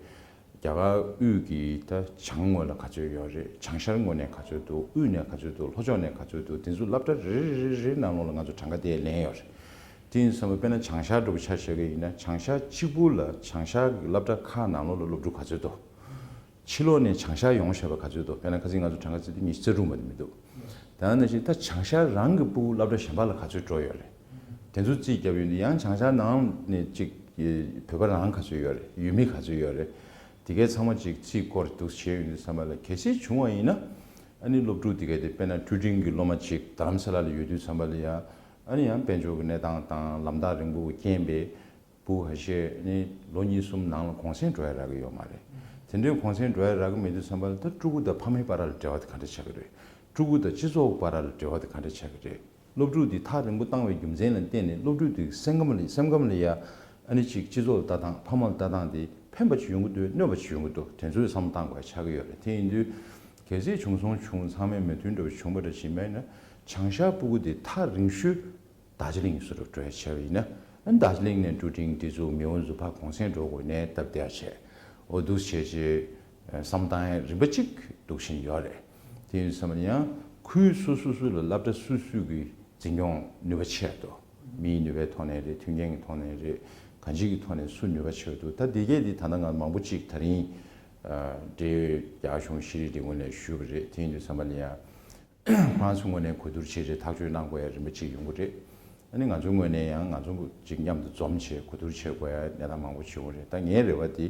རྒྱ་གར་དབུས་ཀྱི་ད་བྱང་ངོས་ལ་ག་ཚོད་ཡོད་རེད། བྱང་ཤར་ངོས་ནས་ག་ཚོད་འདུག་དབུས་ནས་ག་ཚོད་འདུག་ལྷོ་ཕྱོགས་ནས་ག་ཚོད་འདུག་དེ་ཚོ་སློབ་གྲྭ་རེ་རེ་རེ་རེའི་ནང་ལོགས་ལ་ང་ཚོ་གྲངས་ཀ་དེ་ལེན་ཡོད་རེད། དེ་ཡིན་ཙང་དཔེར་ན་བྱང་ཤར་འདྲ་པོ་ཆ་བཞག་གི་ཡིན་ན། བྱང་ཤར་གཅིག་པུ་ལ་བྱང་ཤར་གྱི་སློབ་གྲྭ་ཁག་ནང་ལོགས་ལ་སློབ་ཕྲུག་ག་ཚོད་འདུག་ཕྱི་ལོགས་ནས་བྱང་ཤར་ཡོང་བཞག་པ་ག་ཚོད་འདུག་དཔེར་ན་ཁ་སང་ང་ཚོ་གྲངས་ཀ་བརྩིས་དུས་ཉི་ཤུ་རྩ་དྲུག་མ་གཏོགས་མི་འདུག་ད་ནང་བཞིན་ད་བྱང་ཤར་རང་གི་ཕྲུ་གུ་སློབ་གྲྭ་གཞན་པ་ལ་ག་ཚོད་འགྲོ་ཡོད་རེད། དེ་ཚོ་རྩིས་བརྒྱབ་ཡོང་དུས་ཡང་བྱང་ཤར་ནང་ནས་གཅིག་བོད་པ་རང་ག་ཚོད་ཡོད་རེད། ཡུལ་མི་ག་ཚོད་ཡོད་རེད། དེ་གའི་ཚང་མ་གཅིག་རྩིས་སྐོར་འདུག་བྱས་ཡོང་དུས་ཙམ་པ་ལ། གལ་སྲིད་བྱུང་བ་ཡིན་ན། ཨ་ནི་སློབ་ཕྲུག་དེ་གའི་དེ་དཔེར་ན་ཀྲུའུ་ཀྲིང་གི་སློབ་མ་གཅིག་རྡ་རམ་ས་ལ་ལ་ཡོད་དུས་ཙམ་པ་ལ་ཡ། ཨ་ནི་ཡང་དཔལ་འབྱོར་གྱི་གནས་སྟངས་དང་ལམ་ཐག་རིང་པོ་གི་རྐྱེན་པས། ཕྲུ་གུ་ཁ་ཤས་ནི་ལོ་གཉིས་གསུམ་ནང་ལ་གུང་སེང་འགྲོ་ཡ་རག་གི་ཡོད་མ་རེད། དེ་འདྲའི་གུང་སེང་འགྲོ་ཡ་རག་གི་མེད་དུས་ཙམ་པ་ལ། ད་ཕྲུ་གུ་དང་ཕ་མའི་བར་ལ་འབྲེལ་བ་དེ་ག་འདྲ་ཆགས་ཀྱི་རེད། ཕྲུ་གུ་དང་སྤྱི་ཚོགས་བར་ལ་འབྲེལ་བ་དེ་ག་འདྲ་ཆགས་ཀྱི་རེད། སློབ་ཕྲུག་འདི་ཐག་རིང་པོ་བཏང་བའི་རྒྱུ་མཚན་ལ་བརྟེན་ནས། སློབ་ཕྲུག་འདི་སེམས་ཁམས་ལ། སེམས་ཁམས་ལ་ཡ་ཨ་ནི་གཅིག་སྤྱི་ཚོགས་ལ་ལྟ་སྟངས། ཕ་མ་ལ་ལྟ་སྟངས་དེ་ཕན་པ་ཅིག་ཡོང་གི་འདུག་གནོད་པ་ཅིག་ཡོང་གི་འདུག་དེ་ཚོའི་བསམ་བློ་བཏང་དགོས་ཡ་ཆགས་ཀྱི་ཡོད་རེད། དེ་ཡིན་དུས་གལ་སྲིད་བྱུང་སོང་བྱུང་། ཚང་མས་མོས་མཐུན་འདྲ་པོ་བྱུང་པ་འདྲ་ཞིག་མེད་ན། བྱང་ཤར་ཕྲུ་གུ་འདི་ཐག་རིང་ཤོས་རྡོ་རྗེ་གླིང་སུ་རུ་འགྲོ་ཡ་བྱས་པ་ཡིན་ན། ཨ་ནི་རྡོ་རྗེ་གླིང་ནས་ཀྲུའུ་ཀྲིང་དེ་ཚོ་མེའོ་ཚོ་ཕར་གུང་སེང་འགྲོ་དགོས་ནས་སྟབས་བདེ་བྱས། འོ་འདུག་བྱས་བྱས་བསམ་བཏང་ཡ་རིམ་པ་གཅིག་འདུག་བཞིན་ཡོད་རེད། དེ་ཡིན་ཙམ་ཡང་ཁུལ་སོ་སོ་སོ་ལ་སློབ་གྲྭ་སོ་སོ་གི་འཛིན་སྐྱོང་ནུས་པ་ཆེ་འདུག་མིའི་ནུས་པའི་ཐོག་ནས་རེད། མཐུན་རྐྱེན་གྱི་ཐོག་ནས་རེད། གང་ཅིའི་ཐོག་ནས་སུ་ནུས་པ་ཆེ་འདུག་ད་དེ་གས་དེ་ད་ལྟ་ང་མང་པོ་གཅིག་ད་རིང་འབྲེལ་ཡོད་རྒྱ་གཞུང་ཤེས་རིག་ལས་ཁུངས་ལ་ཞུས་པ་རེད། དེ་ཡིན་དུས་ཙམ་པ་ལ་ཡང་། ཁོ་རང་ཚོའི་ངོས་ནས་གོ་བསྡུར་བྱས་རྗེས་ཐག་གཅོད་གནང་དགོས་ཡ་རིམ་པ་གཅིག་ཡོང་གི་རེད། ཨ་ནི་ང་ཚོའི་ངོས་ནས་ཡང་ང་ཚོ་གཅིག་མཉམ་དུ་འཛོམས་བྱས་གོ་བསྡུར་བྱེད་དགོས་ཡ་གནས་སྟངས་མང་པོ་ཞིག་ཡོང་གི་རེད། ད་ངའི་རེ་བ་དེ་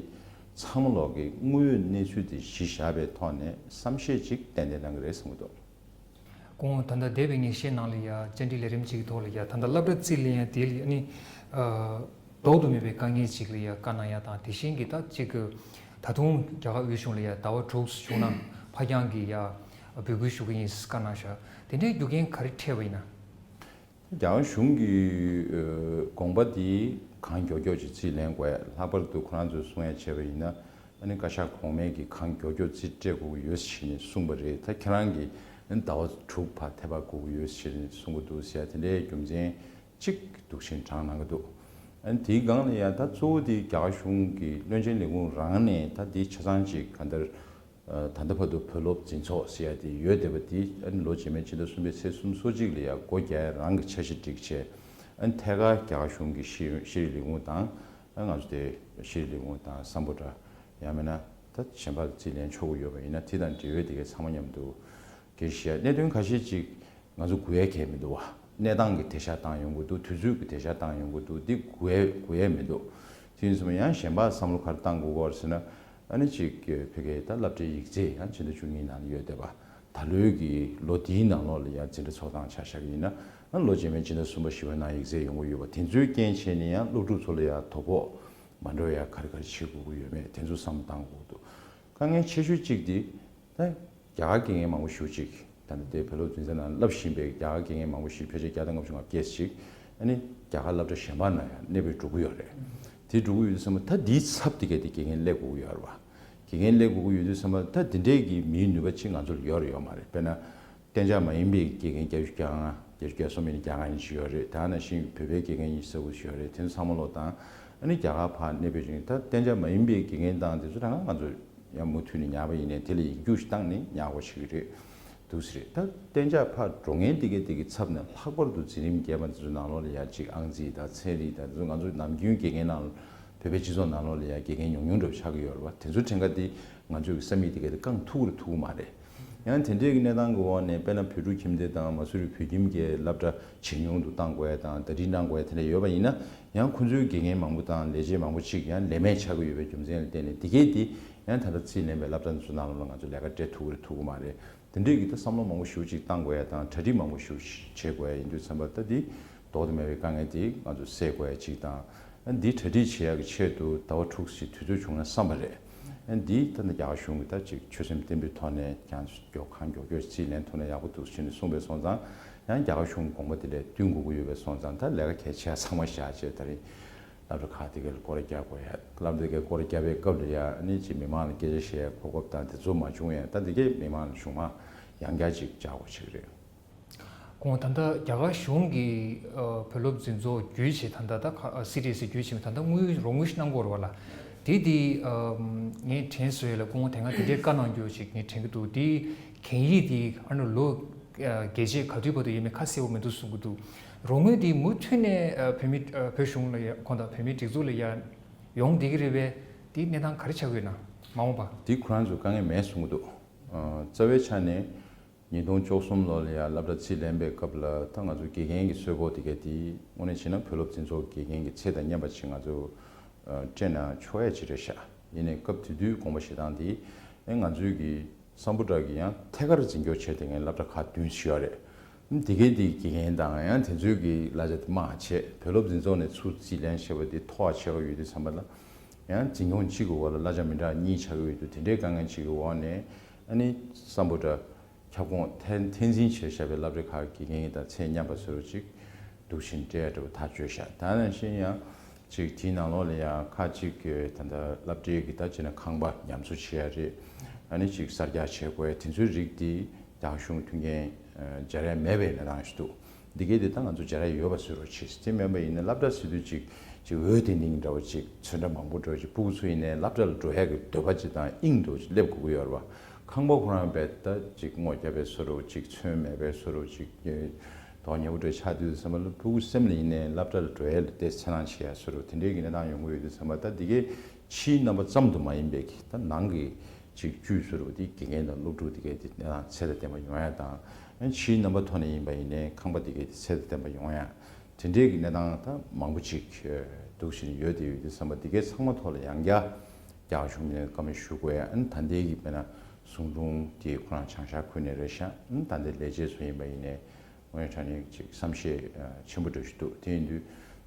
ཚང་མ་ལོག་གི་དངོས་ཡོད་གནས་ཚུལ་དེ་གཞི་བཞག་པའི་ཐོག་ནས་བསམ་ཤེས་གཅིག་ཏན་ཏན་གནང་གི་རེད་བསམ་གྱི་འདུག་ཁོང་ད་ལྟ་འདས་པའི་ངས་བཤད་ནང་ལ་ཡ་བཅར་འདྲི་ལས་རིམ་གཅིག་གི་ཐོག་ལ་ཡ་ད་ལྟ་སློབ་གྲྭ་རྩིས་ལེན་ཡ་དེ་ལ་ཡ་ནི་ཨ་ལྡོག་ཏུ་མེད་པའི་དཀའ་ངལ་ཅིག་ལ་ཡ་བཀའ་གནང་ཡ་དང་དེ་བཞིན་གྱི་ད་ཅིག་གི་ད་དུང་རྒྱ་གར་དབུས་གཞུང་ལ་ཡ་ཟླ་བ་དྲུག་བྱུང་ན་ཕར་འགྱངས་ཀྱི་ཡ་འབོད་སྐུལ་ཞུ་གི་ཡིན་བཀའ་གནང་ཤག་དེ་འདྲའི་རྒྱུ་རྐྱེན་ག་རེ་འཕྲད་པ་ཡིན་ན། རྒྱ་གར་གཞུང་གི་ཨ་དགོངས་པ་དེ་གང་མགྱོགས་མགྱོགས་ཅིག་རྩིས་ལེན་དགོས། ལྷག་པར་དུ་ཁོ་རང་ཚོས་གསུང་ཡ་བྱས་པ་ཡིན་ན། ཨ་ནི་བཀའ་ཤག་གོང་མས་ཀྱི་གང་མགྱོགས་མགྱོགས་རྩིས་སྤྲད་དགོས་ཀྱི་ཡོད་ཟེར་ནས་གསུངས་པ་རེད། ད་ཁྱེད་རང་གིས་ཨ་ནི་ཟླ་བ་དྲུག་བར་ཐེ་བ་དགོས་ཀྱི་ཡོད་ཟེར་ནས་གསུང་གི་འདུག་ཟེར་ཡ་དེ་འདྲའི་རྒྱུ་མཚན་གཅིག་འདུག་བཞིན་དྲངས་གནང་གི་འདུག་ཨ་ནི་དེའི་སྒང་ལ་ཡ་ད་གཙོ་བོ་དེ་རྒྱ་གར་གཞུང་གི་བློན་ཆེན་ལས་ཁུངས་རང་ནས་ད་དེ་ཆ་ཚང་ཅིག་གང་ལྟར་ད་ལྟ་བར་དུ་བུ་སློབ་འཛིན་ཚོགས་ཟེར་ཡ་དེ་ཡོད་བསྡད་པ་དེ་ཨ་ནི་ལོ་རྗེས་མའི་ཕྱི་ཟླ་གསུམ་པའི་ཚེས་སོ་གཅིག་ལ་ཡ་སྒོ་རྒྱག་ཡ་རང་གི་འཆར་གཞི་བསྒྲིགས་བྱས། ཨ་ནི་ཐད་ཀར་རྒྱ་གར་གཞུང་གི་ཤེས་ཤེས་རིག་ལས་ཁུངས་དང་། ཨ་ང་ཚོ་དེ་ཤེས་རིག་ལས་ཁུངས་དང་སམ་བྷོ་ཊ་ཡང་མིན་ན་ད་གཞན་པ་རྩིས་ལེན་ཆོག་གི་ཡོད་པ་ཡིན་ན་དེ་དང་འབྲེལ་ཡོད་དེ་གའི་ཚང་མ་མཉམ་དུ་གལ་ཆེ་གནད་དོན་ཁ་ཤས་ཅིག་ང་ཚོ་སྒུག་ཡས་གལ་མི་འདུག་བ། གནས་སྟངས་ཀྱི་དེད་ཤགས་བཏང་ཡོང་གི་འདུག་དུས་ཚོད་ཀྱི་དེད་ཤགས་བཏང་ཡོང་གི་འདུག་འདི་སྒུག་ཡས་སྒུག་ཡས་མི་འདུག་དེ་ཡིན་ཙང་ཡང་གཞན་པ་བསམ་བློ་ག་རེ་བཏང་དགོས་ཀྱི་ཡོད་རེད་ཟེར་ན། ཨ་ནི་ཅིག་ཕ་གིའི་ད་སློབ་གྲྭའི་ཡིག་ཚད་ཡང་ཕྱི་ཟླ་བཅུ་གཉིས་ནང་ལ་ཡོད་བསྡད་པ། ད་ལོའི་གི་ལོ་འདིའི་ནང་ལོགས་ལ་ཡང་འཛིན་གྲྭ་ཚོགས་སྟངས་ཆ་བཞག་གི་ཡིན་ན། ཨ་ལོ་རྗེས་མའི་ཕྱི་ཟླ་གསུམ་པ་བཞི་པའི་ནང་ཡིག་ཚད་ཡོང་གི་ཡོད་པ་དེ་ཚོའི་རྐྱེན་བྱས་ནས་ཡང་སློབ་ཕྲུག་ཚོ་ལ་ཡང་དོ་ཕོག་མ་འགྲོ་ཡ་ག་རེ་ག་རེ་བྱེད་དགོས་ཀྱི་ཡོད་མེད་དེ་ཚོ་བསམ་བློ་བཏང་དགོས་འདུག་དཀའ་ངལ་ཆེ་ཤོས་གཅིག་དེ། ད་རྒྱ་གར་དགེ་རྒན་མང་པོ་ཞེ་པོ་ཅིག་ད་ལྟ་དེ་བོད་སློབ་འཛིན་གྲྭ་ནང་བསླབ་བཞིན་པའི་རྒྱ་གར་དགེ་རྒན་མང་པོ་ཞིག་ཕལ་ཆེར་བརྒྱ་དང་ལྔ་བཅུ་ང་བརྒྱད་ཅིག་ཨ་ནི་རྒྱ་གར་སློབ་གྲྭ་གཞན་པ་ནང་ཡང་གནས་སྤོས་འགྲོ་གི་ཡོད་རེད། དེ་འགྲོ་གི་ཡོད་དུས་ཙམ་པ་ད་དེའི་ཚབ་དེ་གས་དེ་དགེ་རྒན་སླེབས་དགོས་ཀྱི་ཡོད་རེད་བ། དགེ་རྒན་སླེབས་དགོས་ཀྱི་ཡོད་དུས་ཙམ་པ་ད་དེ་འདྲས་ཀྱི་མིའི་ནུས་པ་ཅིག་ང་ཚོར་ཡོད་རེད་ཡོད་མ་རེད། དཔེར་ན། གཏན་འཇགས་མ་ཡིན་པའི་དགེ་རྒན་བརྒྱད་ཅུ་གྱ་ལྔ་བརྒྱད་ཅུ་གྱ་གསུམ་ཡིན་ན་གྱ་ལྔ་ཡིན་ཞིག་ཡོད་རེད། ད་ནང་བཞིན་བོད་པའི་དགེ་རྒན་ཡིན་ས་གོ་ཞིག་ཡོད་རེད། དེ་ཚོ་ཚང་མ་ལོག་དང་། ཨ་ནི་རྒྱ་གར་ཕར་གནས་སྤོས་བྱུང་ད་གཏན་འཇགས་མ་ཡིན་པའི་དགེ་རྒན་དང་དེ་ཚོ་ད་ང་ང་ཚོ་ཡང་མུ་མཐུད་ནས་ཉར་བ་ཡིན་ནའི་དེ་ལ་ཡིག་རྒྱུགས་ཤིག་བཏང་ནས་ཉར་དགོས་ཞིག་རེད། འདུག་ཟེར་རེད། ད་གཏན་འཇགས་ཕར་འགྲོ་མཁན་དེ་གའི་དེ་གའི་ཚབ་ནས་ལྷག་པར་དུ་འཛིན་རིམ་བརྒྱད་པ་དེ་ཚོའི་ནང་ལོགས་ལ་ཡ་གཅིག་ཨང་རྩིས་དང་ཚན་རིག་དང་དེ་ཚོ་ང་ཚོ་ནམ་རྒྱུན་དགེ་རྒན་ནང་བོད་པའི་སྤྱི་ཚོགས་ནང་ལོགས་ལ་ཡ་དགེ་རྒན་ཉུང་ཉུང་འདྲ་པོ་ཆགས་ཀྱི་ཡོད་རེད་བ། དེ་ཚོ་དྲན་ཁ་དེ་ང་ཚོའི་བསམ་ཡིག་དེ་གའི་དེ་བསྐང་ཐུབ་ཀྱི་རེད་ཐུབ་ཀྱི་མ་རེད། ཡང་དེ་འདྲའི་གི་གནས་སྟངས་ཀྱི་འོག་ནས་དཔེར་ན་བོད་ཕྲུག་ཁྱིམ་སྡེ་དང་མ་སུ་རི་བོད་ཁྱིམ་གྱི་སློབ་གྲྭ་ཇེ་ཉུང་དུ་གཏང་དགོས་ཡ་དང་ད་རིས་གནང་དགོས་ཡ་དེ་འདྲ་ཡོད་པ་ཡིན་ན་ཡང་ཁོ་ཚོའི་དགེ་རྒན་མང་པོ་དང་ལས་བྱེད་མང་པོ་ཅིག་ཡང་ལས་མེད་ཆགས་ཀྱི་ཡོད་པའི་རྒྱུ་མཚན་ལ་བརྟེན་ནས་དེ་གས་དེ་ཡང་ད་ལྟ་རྩིས་ལེན་པའི་སློབ་གྲྭ་འདི་ཚོ་ནང་ལོགས་ལ་ང་ཚོ་ལས་ཀ་སྤྲད་ཐུབ་ཀྱི་རེད་ཐུབ་ཀྱི་མ་རེད། དེ་འདྲའི་གི་ད་བསམ་བློ་མང་པོ་ཞེ་པོ་ཅིག་བཏང་དགོས་ཡ་དང་གྲ་སྒྲིག་མང་པོ་ཞེ་པོ་ཅིག་བྱེད་དགོས་ཡ་ཡིན་དུས་ཙམ་པ་ད་འདི་ལྡོག་ཏུ་མེད་པའི་དཀའ་ངལ་དེ་ང་ཚོ་སེལ་དགོས་ཡ་ཅིག་དང་། འདི་གྲ་སྒྲིག་བྱེད་ཡ་གི་ཆེད་དུ་ཟླ་བ་དྲུག་ཅིག་དུས་ཚོད་བྱུང་ན་བསམ་པ་རེད། འདི་ད་ནི་རྒྱ་གར་གཞུང་གི་ད་ཅིག་ཆོད་སེམས་བརྟན་པོའི་ཐོག་ནས་ཀྱང་མགྱོགས་གང་མགྱོགས་མགྱོགས་རྩིས་ལེན་ཐུབ་ན་ཡག་པོ་འདུག་ཟེར་ནས་གསུངས་པའི་སོང་ཙང་ཡང་རྒྱ་གར་གཞུང་གི་དགོངས་པ་དེ་ལས་བསྟུན་དགོས་ཀྱི་ཡོད་པའི་སོང་ཙང་ད་ལས་ཀ་གལ་ཆེ་ཡ་ཚང་མ་བཞག་བྱས་ད་རིང་། སློབ་གྲྭ་ཁག་དེ་གའི་སྐོར་ར་རྒྱག་དགོས་ཡ། སློབ་གྲྭ་དེ་གའི་སྐོར་ར་རྒྱག་པའི་སྐབས་ལ་ཡ་ཨ་ནི་ཅིག་མི་མང་ལ་སྐད་ཆ་བཤད་ཡ་གོ་སྐབས་དང་དེ་ཚོ་མ་བྱུང་ཡ་ད་དེ་གའི་མི་མང་ལ་གཞུང་མང་ཡང་བསྐྱར་ཅིག་བཅར་དགོས་ཆགས་ཀྱི་རེད། ཁོང་ད་ལྟ་རྒྱ་གར་གཞུང་གིས་ཨ་བོད་སློབ་འཛིན་ཚོགས་བརྒྱུད་བྱས་ད་ལྟ་ད་ཁ་ཨ་སི་ཊི་ཨེ་སི་བརྒྱུད་བྱས་ད་ལྟ་དངུལ་རོགས་དངུལ་ཞིག་གནང་གི་ཡོད་རེད་བ་ལ། དེ་དེ་ཨ་ངས་དྲན་སོང་ཡ་ལ་ཁོང་དེ་སྔ་དེ་འདྲའི་བཀའ་གནང་རྒྱུ་ཞིག་ངས་དྲན་གྱི་འདུག་དེ་གན་ཡིག་དེ་ཨ་ནི་ལོ་ཨ་བརྒྱད་ཅུ་ག་དུས་བར་དུ་ཡོད་མེད་ཁ་གསལ་པོ་མི་འདུག་གསུང་གི་འདུག་རོགས་དངུལ་དེ་མུ་མཐུད་ནས་ཨ་བོད་མི་ཨ་བོད་གཞུང་ལ་ཡ་ཁོང་དང་བོད་མིའི་སྒྲིག་འཛུགས་ལ་ཡ་ཡོང་བསྡད་ཀྱི་རེད་པས། དེ་གནས་སྟངས་ག་རེ་ཆགས་ཀྱི་ཡོད་ན་མ་འོངས་པ། དེ་ཁོ་རང་ཚོ་དཀའ་ངལ་མེད་གསུང་གི་འདུག་ཨ་རྩ་བའི་ཆ་ནས་ཉིས་སྟོང་བཅུ་གསུམ་ལོ་ལ་ཡ་སློབ་གྲྭ་རྩིས་ལེན་པའི་སྐབས་ལ་ད་ང་ཚོ་དགེ་རྒན་གྱི་གསོལ་ཕོགས་དེ་གས་དེ་དངོས་གནས་བྱས་ན་བོད་སློབ་འཛིན་ཚོགས་དགེ་རྒན་གྱི་ཚད་དང་མཉམ་པ་ཅིག་ང་ཚོ་ཨ་སྤྲད་ན་ཆོག་ཡ་ཅིག་རེད་ཤག་ཡིན་ནའི་སྐབས་དེ་དུས་དགོངས་པ་བཞེས་སྟངས་དེ་ཨེ་ང་ཚོའི་གི་སམ་བྷོ་ཊ་གི་ཡང་ཐད་ཀར་འཛིན་སྐྱོང་བྱས་དེ་ངའི་སློབ་གྲྭ་ཁག་བདུན་ཞིག་ཡོད་རེད། དེ་གའི་དེ་དགེ་རྒན་དང་ཡང་དེ་ཚོའི་གི་གླ་ཆ་དེ་མང་བ་བྱས་བོད་སློབ་འཛིན་ཚོགས་ནས་ཚུར་རྩིས་ལེན་བྱས་པ་དེ་མཐོ་བ་ཆེ་བ་ཡོད་དུས་ཙམ་པ་ལ། ཡང་འཛིན་སྐྱོང་གཅིག་གི་འོག་ལ་གླ་ཆ་མི་འདྲ་གཉིས་ཆགས་ཀྱི་ཡོད་དུས་དེ་འདྲའི་དཀའ་ངལ་ཅིག་གི་འོག་ནས་ཨ་ནི་སམ་བྷོ་ཊ་ཁྱབ་ཁོངས་འཐེན་འཐེན་འཛིན་བྱས་བཞག་པའི་སློབ་གྲྭ་ཁག་གི་དགེ་རྒན་དང་ཚད་མཉམ་པ་བཟོ་འདྲ་ཅིག་འདུག་བཞིན་སྤྲད་ཡ་འདྲ་པོ་ཐག་གཅོད་བཞག་ད་ནང་བཞིན་ཡང་ཅིག་དེའི་ནང་ལོགས་ལ་ཡང་ཁག་ཅིག་གི་ད་ལྟ་སློབ་གྲྭའི་གི་ད་བྱས་ན་ཁང་པ་ཉམས་གསོ་བྱེད་ཡ་རེད། ཨ་ནི་ཅིག་གསར་རྒྱག་བྱེད་དགོས་ཡ་དེ་ཚོའི་རིགས་དེ་རྒྱ་གཞུང་མཐུན་རྐྱེན་སྦྱར་ཡ་མེད་པའི་གནས་སྟངས་ཤིག་འདུག་འདི་གའི་དེ་ད་ང་ཚོ་སྦྱར་ཡ་ཡོད་པ་བཟོ་འདྲ་བྱས། དེ་མིན་པ་ཡིན་ན་སློབ་གྲྭ་ཟེར་དུས་ཅིག་ཅིག་འོད་ལྡིང་ལྡིང་འདྲ་བོ་ཅིག་ཚོན་ཁྲ་མང་པོ་འདྲ་བོ་ཅིག་ཕྲུ་གུ་ཚོ་ཡིན་ནའི་སློབ་གྲྭ་ལ་འགྲོ་ཡ་གི་འདོད་པ་ཅིག་དང་དབྱིངས་འདྲ་བོ་ཅིག་སླེབས་དགོས་ཀྱི་ཡོད་རེད་བ། ཁང་པ་ཁོ་རང་རྦད་ད་ཅིག་སྔོ་རྒྱབ་པའི་བཟོ་འདྲ་བོ་ཅིག་ཚོན་མེད་པའི་བཟོ་འདྲ་བོ་ཅིག་མདོག་ཉེས་པོ་འདྲ་ཆགས་དུས་ཙམ་པ་ལ་ཕྲུ་གུ་སེམས་ལ་ཡིན་ནའི་སློབ་གྲྭ་ལ་འགྲོ་ཡ་ལ་དེ་འཚེར་སྣང་བྱེད་ཡ་བཟོ་འདྲ་བོ་དེ་འདྲའི་གི་གནས་སྟངས་ཡོང་གི་ཡོད་དུས་ཙམ་པ་ད་འདི་གའི་ཕྱིའི་རྣམ་པ་ཙམ་དུ་མ་ཡིན་པའི་གི་ད་ནང་གི་ཅིག་བཅུད་བཟོ་འདྲ་བོ་དེ་དགེ་རྒན་དང་སློབ་ཕྲུག་དེ་གའི་དེ་གནས་སྟངས་ཚད་དང་ལྡན་པ་ཡོང་ཡ་དང་། ཕྱིའི་རྣམ་པ་ཐོག་ནས་ཡིན་པ་ཡིན་ནའི་ཁང་པ་དེ་གའི་དེ་ཚད་དང་ལྡན་པ་ཡོང་ཡ། དེ་འདྲའི་གི་གནས་སྟངས་ད་མང་པོ་ཅིག་འདུག་བཞིན་ཡོད་དེ་ཡོད་དུས་ཙམ་པ་དེ་གའི་ཚང་མ་ཐོག་ལ་ཡང་བསྐྱར་རྒྱ་གར་གཞུང་ནས་བཀའ་མོལ་ཞུ་དགོས་ཡ། ཨ་ནི་ད་ལྟའི་གི་དཔེར་ན་ གསུང་སྒྲུང་དེ་ཁོ་རང་བྱང་ཤར་ཁུལ་ནས་རེད་ཤག་ཨུམ། ད་ལྟའི་ལས་བྱེད་ཚོ་ཡིན་པ་ཡིན་ནའི་དངོས་གནས་དྲང་གནས་ཅིག་བསམ་ཤེས་ཆེན་པོ་འདྲ་ཞིག་འདུག་དེ་ཡིན་དུས་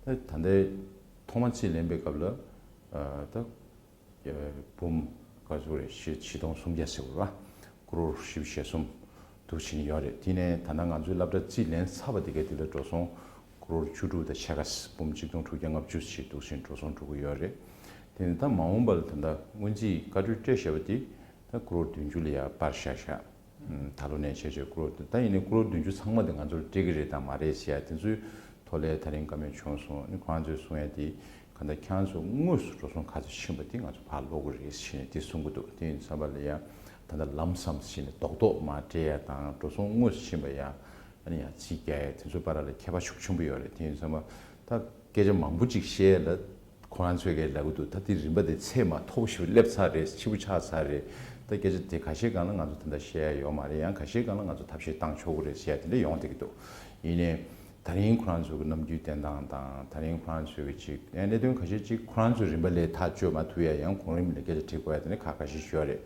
ད་ད་ལྟའི་ཐོག་མ་རྩིས་ལེན་པའི་སྐབས་ལ་ད་འབུམ་ག་ཚོད་རེད། བཞི་བཞི་སྟོང་སུམ་བརྒྱ་ཟེར་བ་རེད་པ། ཀོ་རོར་བཞི་བཅུ་ཞེ་གསུམ་འདུག་ཕྱིན་ཡོད་རེད། དེ་ནས་ད་ལྟ་ང་ཚོའི་སློབ་གྲྭ་རྩིས་ལེན་ཚར་བ་དེ་གའི་དེ་ལ་འགྲོ་སོང་ཀོ་རོར་བཅུ་དྲུག་དང་ཕྱེད་ཀ། འབུམ་གཅིག་སྟོང་དྲུག་བརྒྱ་ལྔ་བཅུ་ཞིག་འདུག་ཕྱིན་འགྲོ་སོང་འགྲོ་གི་ཡོད་རེད། དེ་ནས་ད་མ་འོངས་པ་ལ་ད་ལྟ་སྔོན་རྩིས་བཀའ་འཁྲོལ་སྤྲད་བཞག་པ་དེ་ད་ཀོ་རོར་བདུན་ཅུ་ལ་ཡར་སྤར་བཞག་ཤག་ད་ལོ་ནས་བྱས་བྱས་ཀོ་རོར་བདུན། ད་ཡིན་ནའི་ཀོ་རོར་བདུན་ཅུ་ཚང་མ་དེ་ང་ཚོར་སྤྲད་ཀྱི་རེད་དང་མ་རེད་ཟེར་ཡ་དེ་ཚོའི་ཐོག་ལ་ད་རིང་བཀའ་མོལ་བྱུང་སོང་། ཨ་ནི་ཁོ་རང་ཚོས་གསུང་ཡ་དེ་ག་ད་ཁྱེད་རང་ཚོ་དངོས་སུ་འགྲོ་སོང་ག་ཚོད་ཕྱིན་པ་དེ་ང་ཚོ་ཕར་ཀློག་གི་རེད་ཟེར་ནས་དེ་གསུང་གི་འདུག་དེ་ཡིན་ཙམ་པ་ལ་ཡ་ད་ལྟ་ལམ་སམ་ཟེར་ནས་རྡོག་རྡོག་མར་སྤྲད་ཡ་དང་འགྲོ་སོང་དངོས་སུ་ཕྱིན་པ་ཡ་ཨ་ནི་ཡ་རྩིས་རྒྱག་ཡ་དེ་ཚོ་བར་ལ་ཁྱད་པར་ཤུགས་ཆེན་པོ་ཡོད་རེད། དེ་ཡིན་ཙམ་པ་ད་སྐད་ཆ་མང་པོ་ཅིག་བཤད་ཡ་ལ། ཁོ་རང་ཚོས་ཀྱིས་ལབ་ཀྱི་འདུག་ད་དེ་རིམ་པ་དེ་ཚད་མ་མཐོ་པོ་ཞིག་སླེབས་ཚར་རེད། ཕྱི་པོ་ཆགས་ཚར་རེད། ད་སྐད་ཆ་དེ་ཁ་ཤས་སྒང་ལ་ང་ཚོ་ད་ལྟ་བཤད་ཡ་ཡོད་མ་རེད། ཡང་ཁ་ཤས་སྒང་ལ་ང་ཚོ་ཐབས་ཤེས་བཏང་ཆོག་གི་རེད་ཟེར་ཡ་དེ་འདྲ་ཡོང་བསྡད་ཀྱི་འདུག་ཡིན་ནའི་ད་རིང་ཁོ་རང་ཚོ་གི་རྣམ་འགྱུར་བསྟན་སྟངས་དང་ད་རིང་ཁོ་རང་ཚོས་ཀྱི་ཅིག་ཨེ་གནད་དོན་ཁ་ཤས་ཅིག་ཁོ་རང་ཚོའི་རིམ་པ་ལས་ཐག་གཅོད་མ་ཐུབ་ཡ། ཡང་གོང་རིམ་ལ་སྐད་ཆ་དྲི་དགོས་ཡ་དེ་འདྲ་ཁ་ཁ་ཤས་ཤིག་ཡོད་རེད།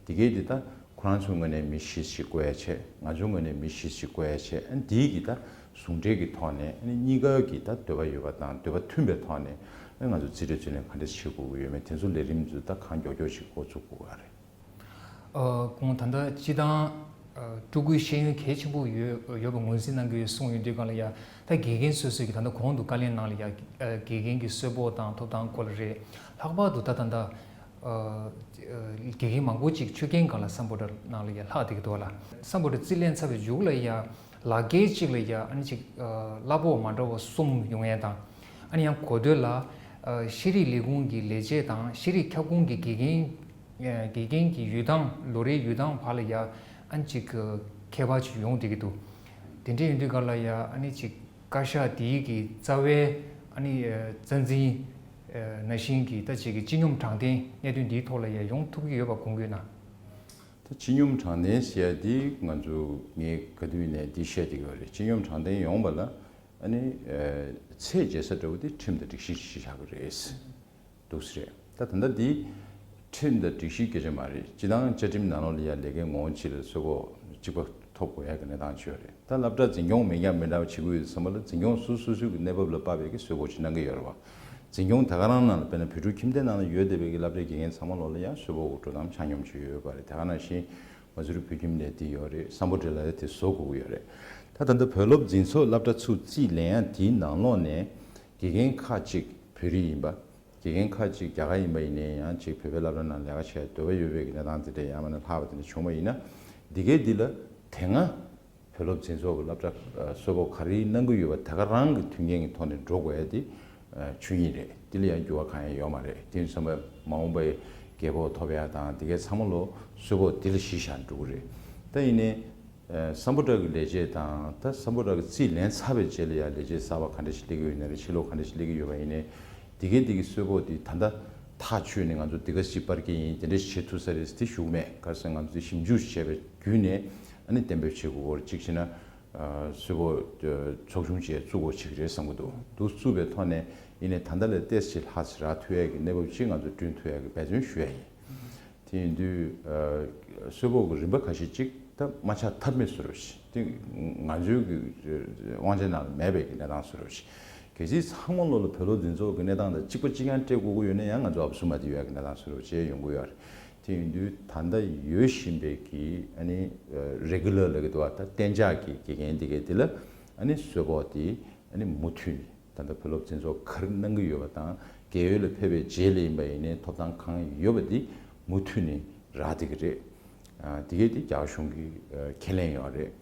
དེ་གས་དེ་ད་ཁོ་རང་ཚོའི་ངོས་ནས་མི་བཞི་ཞིག་བསྐོ་ཡ་བྱས། ང་ཚོའི་ངོས་ནས་མི་བཞི་ཞིག་བསྐོ་ཡ་བྱས། ཨ་ནི་དེའི་གི་ད་ཟུང་འབྲེལ་གྱི་ཐོག་ནས་ཨ་ནི་གཉིས་ཀ་གི་ད་འདོད་པ་ཡོད་པ་དང་འདོད་པ་མཐུན་པའི་ཐོག་ནས་ཨ་ནི་ང་ཚོ་རྩིས་སྤྲོད་རྩིས་ལེན་ག་འདྲ་བྱེད་དགོས་ཀྱི་ཡོད་མེད་དེ་ཚོ་ལས་རིམ་ཚོ་ད་གང་མགྱོགས་མགྱོགས་ཤིག་འགོ་ཚུགས་དགོས་ཀྱི་རེད། ཨ་ཁོང་ད་ལྟ་སྤྱི་བཏང་ཨ་སྤྲུལ་སྐུའི་ཤེས་ཡོན་གལ་ཆེན་པོ་ཡོད་ཡོད་པ་ངོས་འཛིན་གནང་གི་ཡོད་གསུངས་ཡོང་དུས་སྒང་ལ་ཡ། ད་དགེ་རྒན་སོ་སོའི་གི་ད་ལྟ་གོང་དུ་བཀའ་ལན་ནང་ལ་ཡ་ཨ་དགེ་རྒན་གྱི་གསོལ་ཕོགས་དང་ཐོབ་ཐང་སྐོར་ལ་རེད། ལྷག་པར་དུ་ད་ད་ལྟ་ཨ་དགེ་རྒན་མང་པོ་ཅིག་ཆོས་རྒན་སྒང་ལ་སམ་བྷོ་ཊ་ནང་ལ་ཡ་ལྷག་བསྡད་ཀྱི་འདུག་ལ། སམ་བྷོ་ཊ་རྩིས་ལེན་ཚར་བའི་མཇུག་ལ་ཡ་ལག་འཁྱེར་གཅིག་ལ་ཡ་ཨ་ནི་ཅིག་ཨ་གླ་ཕོགས་མ་འདྲ་བ་གསུམ་ཡོང་ཡས་དང་། ཨ་ནི་ཡང་གོ་ཐོས་ལ་ཨ་ཤེས་རིག་ལས་ཁུངས་ཀྱི་ལས་བྱེད་དང་ཤེས་རིག་ཁྱབ་ཁོངས་ཀྱི་དགེ་རྒན་ཨ་དགེ་རྒན་གྱི་ཡོལ་ཐང་ལོ་རེའི་ཡོལ་ཐང་བར་ལ་ཡ་ཨ་ནི་ཅིག་ཨ་ཁྱད་པར་ཅིག་ཡོང་བསྡད་ཀྱི་འདུག་དེ་འདྲ་ཡིན་དུས་སྒང་ལ་ཡ་ཨ་ནི་ཅིག་བཀའ་ཤག་དེའི་གི་རྩ་བའི་ཨ་ནི་ཨ་རྩ་འཛིན་ཨ་ནང་བཞིན་གྱི་ད་ཅིག་གི་སྤྱི་སྙོམས་དྲང་བདེན་གནད་དོན་འདིའི་ཐོག་ལ་ཡ་ཡོང་ཐུབ་ཀྱི་ཡོད་པ་དགོངས་ཀྱི་ཡོད་ན། ད་སྤྱི་སྙོམས་དྲང་བདེན་ཟེར་ཡ་འདི་ང་ཚོ་ངས་ག་དུས་ནས་འདི་བཤད་བསྡད་ཀྱི་ཡོད་རེད། སྤྱི་སྙོམས་དྲང་བདེན་ཡོང་བ་ལ་ཨ་ནི་ཨ་ཚད་འཇལ་ས་འདྲ་བོ་དེ་ཁྲིམས་དང་སྒྲིག་གཞི་གཞི་བཞག་གི་རེད། འདུག་སེ་རེད། ད་ད་ལྟ་འདི་ཁྲིམས་དང་སྒྲིག་གཞིའི་སྐད་ཆ་མ་རེད། སྤྱི་བཏང་བཅའ་ཁྲིམས་ནང་ལོགས་ལ་ཡ་ལས་ཀའི་ངོ་བོ་གཅིག་ལ་གསོལ་ཕོགས་གཅིག་པ་ཐོབ་དགོས་ཡ་གི་གནས་སྟངས་ཅིག་ཡོད་རེད། ད་སློབ་གྲྭ་འཛིན་སྐྱོང་མི་འདྲ་མི་འདྲ་བ་བྱེད་ཀྱི་ཡོད་ཙམ་པ་ལ་འཛིན་སྐྱོང་སོ་སོ་སོའི་གི་གནས་བབ་ལ་དཔག་པའི་གི་གསོལ་ཕོགས་ཅིག་གནང་གི་ཡོད་རེད་བ། འཛིན་སྐྱོང་དེ་ག་རང་ནང་ལ་དཔེར་ན་བོད་ཕྲུག་ཁྱིམ་སྡེ་ནང་ལ་ཡོད་བསྡད་པའི་གི་སློབ་གྲྭའི་དགེ་རྒན་ཚང་མ་ལོགས་ལ་ཡང་གསོལ་ཕོགས་གི་འགྲོ་སྟངས་ཆ་སྙོམས་ཅིག་ཡོད་པ་རེད། དེ་ག་ནང་བཞིན་མ་སུ་རི་བོད་ཁྱིམ་ནས་དེ་ཡོད་རེད། སམ་བྷོ་ཊ་ལ་ཡ་དེ་བཟོ་དགོས་ཀྱི་ཡོད་རེད། ད་ད་ལྟ་བོད་སློབ་འཛིན་ཚོགས་སློབ་གྲྭ་ཚུགས་རྩིས་ལེན་ཡ་དེའི་ནང་ལོགས་ནས་དགེ་རྒན་ཁག་ཅིག་བོད་རིགས་ཡིན་པ། དགེ་རྒན་ཁག་ཅིག་རྒྱ་གར་ཡིན་པ་ཡིན་ནའི་ཡང་ཅིག་བོད་པའི་སློབ་གྲྭ་ནང་ལས་ཀ་བྱེད་འདོད་པ་ཡོད་པའི་གི་གནས་སྟངས་དེ་འདྲ་ཡང་མིན་ན་ལྷག་པ་དེ་འདྲ་བྱུང་བ་ཡིན་ན། འདི་གའི་འདི་ལ་དེ་སྔ་བོད་སློབ་འཛིན་ཚོགས་ཀྱི་སློབ་གྲྭ་ཨ་གསོལ་ཕོགས་ག་རེ་གནང་གི་ཡོད་པ་དེ་ག་རང་གི་མཐུན་རྐྱེན་གྱི་ཐོག་ནས་འགྲོ་དགོས་ཡ་དེ་ཨ་ཆོས་ཉིད་རེད། འདི་ལ་ཡང་འགྱུར་བ་གང་ཡང་ཡོད་མ་རེད། དེ་ཡིན་ཙང་མ་འོངས་པའི་རྒས་ཕོགས་ཐོབ་ཡ་དང་དེ་གའི་ཚང་མ་ལོ་གསོལ་ཕོགས་འདི་ལ་གཞི་བཞག་འགྲོ་གི་རེད། ད་ཡིན་ནའི་ཨ་སམ་བྷོ་ཊ་གི་ལས་བྱེད་དང་ད་སམ་བྷོ་ཊ་གི་རྩིས་ལེན་ཚར་བའི་རྗེས་ལ་ཡང་ལས་བྱེད་གསར་པ་ག་འདྲ་ཞིག་སླེབས་ཀྱི་ཡོད་ན་རེད། ཕྱི་ལོགས་ག་འདྲ་ཞིག་སླེབས་ཀྱི་ཡོད་པ་ཡིན་ནའི་དེ་གའི་དེ་གི་གསོལ་ཕོགས་དེ་ད་ལྟ་ཐག་ཆོད་ནས་ང་ཚོ་འདི་ག་ཞིག་སྤར་གྱི་ཡིན། དེ་འདྲ་ཞིག་བྱེད་ཐུབ་ས་རེད་དེ་ཞུ་གི་མེད། ག་རེ་ཟེར་ན་ང་ཚོ་དེ་ཞིབ་འཇུག་བྱས་པའི་བརྒྱུད་ནས་ཨ་ནི་གཏན་འབེབས་བྱེད་དགོས་སྐོར་གཅིག་བྱས་ན། ཨ་གསོལ་ཕོགས་ཚོགས་ཆུང་ཅིག་བཙུགས་དགོས་ཅིག་རེད་བསམ་གྱི་འདུག་འདུག་བཙུགས་པའི་ཐོག་ནས་ཡིན་ནའི་ད་ལྟ་ལས་ཏོག་ཙམ་ལྷག་ཙམ་རག་ཐུབ་ཡས་ཀྱི་གནས་བབ་ཅིག་ང་ཚོས་བསྐྲུན་ཐུབ་ཡས་ཀྱི་འབད་བརྩོན་ཞུ་ཡ་ཡིན། དེ་ཡིན་དུས་ཨ་གསོལ་ཕོགས་ཀྱི་རིམ་པ་ཁ་ཤས་ཅིག་ད་མ་ཆགས་ཐབས་མེད་བཟོ་འདྲ་ཞིག་དེ་ང་ཚོའི་གི་དབང་ཆ་ནང་ལ་མེད་པའི་གི་གནས་སྟངས་བཟོ་འདྲ་ཞིག་གལ་སྲིད་ཚང་མ་ལོ་ལ་བོད་སློབ་འཛིན་ཚོགས་ཀྱི་གནས་སྟངས་དང་གཅིག་པ་གཅིག་རྐྱང་སྤྲད་དགོས་ཀྱི་ཡོད་ན་ཡང་ང་ཚོ་ཨབ་སུ་མ་དེ་ཡོད་ཀྱི་གནས་སྟངས་བཟོ་འདྲ་ཅིག་ཡོང་གི་ཡོད་རེད། དེ་ཡིན་དུས་ད་ལྟ་ཡོད་བཞིན་པའི་གི་ཨ་ནི་རེ་གུ་ལར་ལབ་ཀྱི་འདུག་བ། ད་གཏན་འཇགས་ཀྱི་དགེ་རྒན་དེ་གའི་དེ་ལ་ཨ་ནི་གསོལ་ཕོགས་དེ་ཨ་ནི་མུ་མཐུད་ནས་ད་ལྟ་བོད་སློབ་འཛིན་ཚོགས་ག་རེ་གནང་གི་ཡོད་པ་དང་རྒས་ཡོལ་ལ་ཕེབས་པའི་རྗེས་ལ་ཡིན་པ་ཡིན་ནའི་ཐོབ་ཐང་གང་ཡོད་པ་དེ་མུ་མཐུད་ནས་རག་བསྡད་ཀྱི་རེད། ཨ་དེ་གའི་དེ་རྒྱ་གར་གཞུང་གི་ཨ་ཁས་ལེན་ཡོད་རེད།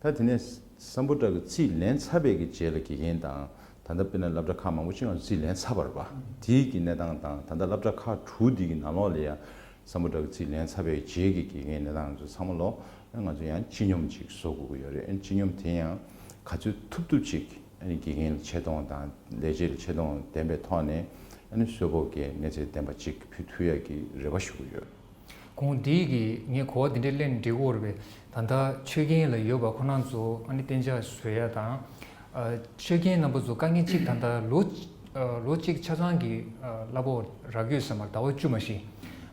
ད་དེ་ནས་སམ་བྷོ་ཊ་གི་རྩིས་ལེན་ཚར་བའི་གི་རྗེས་ལ་དགེ་རྒན་དང་ད་ལྟ་དཔེར་ན་སློབ་གྲྭ་ཁག་མང་པོ་ཅིག་ང་ཚོ་རྩིས་ལེན་ཚར་བ་རེད་པ། དེའི་གི་གནས་སྟངས་དང་ད་ལྟ་སློབ་གྲྭ་ཁག་དྲུག་འདི་གི་ནང་ལོགས་ལ་ཡང་སམ་བྷོ་ཊ་གི་རྩིས་ལེན་ཚར་བའི་རྗེས་ཀྱི་དགེ་རྒན་གནས་སྟངས་ཚོ་ཚང་མ་ལོ་ང་ཚོ་ཡང་སྤྱི་སྙོམས་ཅིག་བཟོ་དགོས་ཀྱི་ཡོད་རེད། ཨ་ནི་སྤྱི་སྙོམས་དེ་ཡང་ག་ཚོད་ཐུབ་ཐུབ་ཅིག་ཨ་ནི་དགེ་རྒན་ལ་ཆེ་མཐོང་དང་ལས་བྱེད་ལ་ཆེ་མཐོང་ལྡན་པའི་ཐོག་ནས་ཨ་ནི་གསོལ་ཕོགས་ཀྱི་གནས་ཚད་ལྡན་པ་ཅིག་ཕུལ་ཐུབ་ཡ་གི་རེ་བ་ཞུ་གི་ཡོད། གོང་འདི་གི་ངས་གོ་བ་འདི་འདྲས་ལེན་འགྲིག་གོ་རེད་པས། ད་ལྟ་ཆོས་རྒན་ལ་ཡོད་པ་ཁོ་རང་ཚོ་ཨ་ནི་གཏན་འཇགས་བཟོ་ཡ་དང་། ཨ་ཆོས་རྒན་རྣམ་པ་ཚོ་དཀའ་ངལ་གཅིག་ད་ལྟ་ལོ་ཨ་ལོ་གཅིག་ཆ་ཚང་གི་ཨ་གླ་ཕོགས་རག་གི་ཡོད་ས་མ་རེད། ཟླ་བ་བཅུ་མ་ཞིག་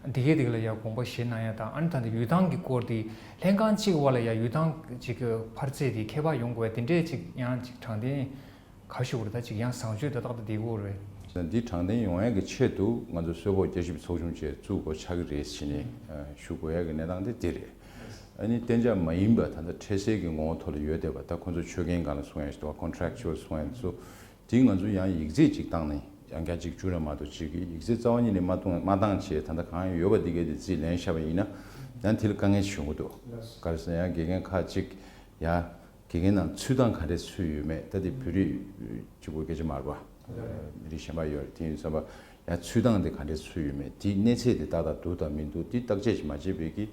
འདི་གས་འདི་ག་ལ་ཡ་དགོངས་པ་བཞེས་གནང་ཡ་དང་། ཨ་ནི་ད་ལྟ་ཡུལ་ཐང་གི་སྐོར་དེ་ལྷན་ཁང་གཅིག་བར་ལ་ཡ་ཡུལ་ཐང་གཅིག་གི་འཕར་ཚད་དེ་ཁྱད་པར་ཡོང་དགོས་པ་དེ་འདྲས་ཅིག་ཡང་ཅིག་དྲང་བདེན་ག་ཞུ་དགོས་རེད། ད་ཅིག་ཡང་བཟང་སྤྱོད་དང་ཏག་ཏག་བསྡད་དགོས་རེད། འདི་དྲང་བདེན་ཡོང་ཡ་གི་ཆེད་དུ་ང་ཚོ་གསོལ་ཕོགས་བསྐྱར་ཞིབ་ཚོགས་ཆུང་བཅས་བཙུགས་དགོས་ཆགས་ཀྱི་རེད་ཟེར་ནས་ཞུ་དགོས་ཡ་གི་གནས་སྟངས་དེ་འདི་རེད། ཨ་ནི་གཏན་འཇགས་མ་ཡིན་པ་ད་ལྟ་འཕྲལ་སེལ་གྱི་ངོ་བོ་ཐོག་ལ་ཡོད་བསྡད་པ། ད་ཁོ་ཚོ་ཆོད་གན་སྒང་ལ་སོང་ཡ་ཞིག་འདུག་བ། ཀོན་ཊེག་ཅུ་ཨལ་སོང་ཡ་ཚོ་དེ་ང་ཚོ་ཡང་ཡིག་ཚད་ཅིག་བཏང་ནས་ཡང་བསྐྱར་ཅིག་བཅུག་ན་མ་གཏོགས་ཅིག་ཡིག་ཚད་རྩ་བ་ཉིད་ནས་མ་གཏོང་མ་བཏང་བྱས་ད་ལྟ་གང་ཡོད་པ་འདི་གས་དེ་རྩིས་ལེན་བཞག་པ་ཡིན་ན་ཡང་དེ་ལ་དཀའ་ངལ་ཞིག་བྱུང་གི་འདུག་ག་རེ་ཟེར་ན་ཡང་དགེ་རྒན་ཁག་ཅིག་ཡ་དགེ་རྒན་ནང་ཚུད་སྟངས་ག་འདྲས་ཚུད་ཡོད་མེད། ད་དེ་བོད་རིགས་གཅིག་པོ་སྐད་ཆ་མ་རེད་པ། མི་རིགས་གཞན་པ་ཡོད་རེད། དེ་ཡིན་ཙམ་པ་ཡང་ཚུད་སྟངས་དེ་ག་འདྲས་ཚུད་ཡོད་མེད། དེའི་གནས་ཚད་དེ་ཏག་ཏག་འདུག་དང་མི་འདུག་དེ་བརྟག་དཔྱད་ཅིག་མ་བྱས་པའི་གི་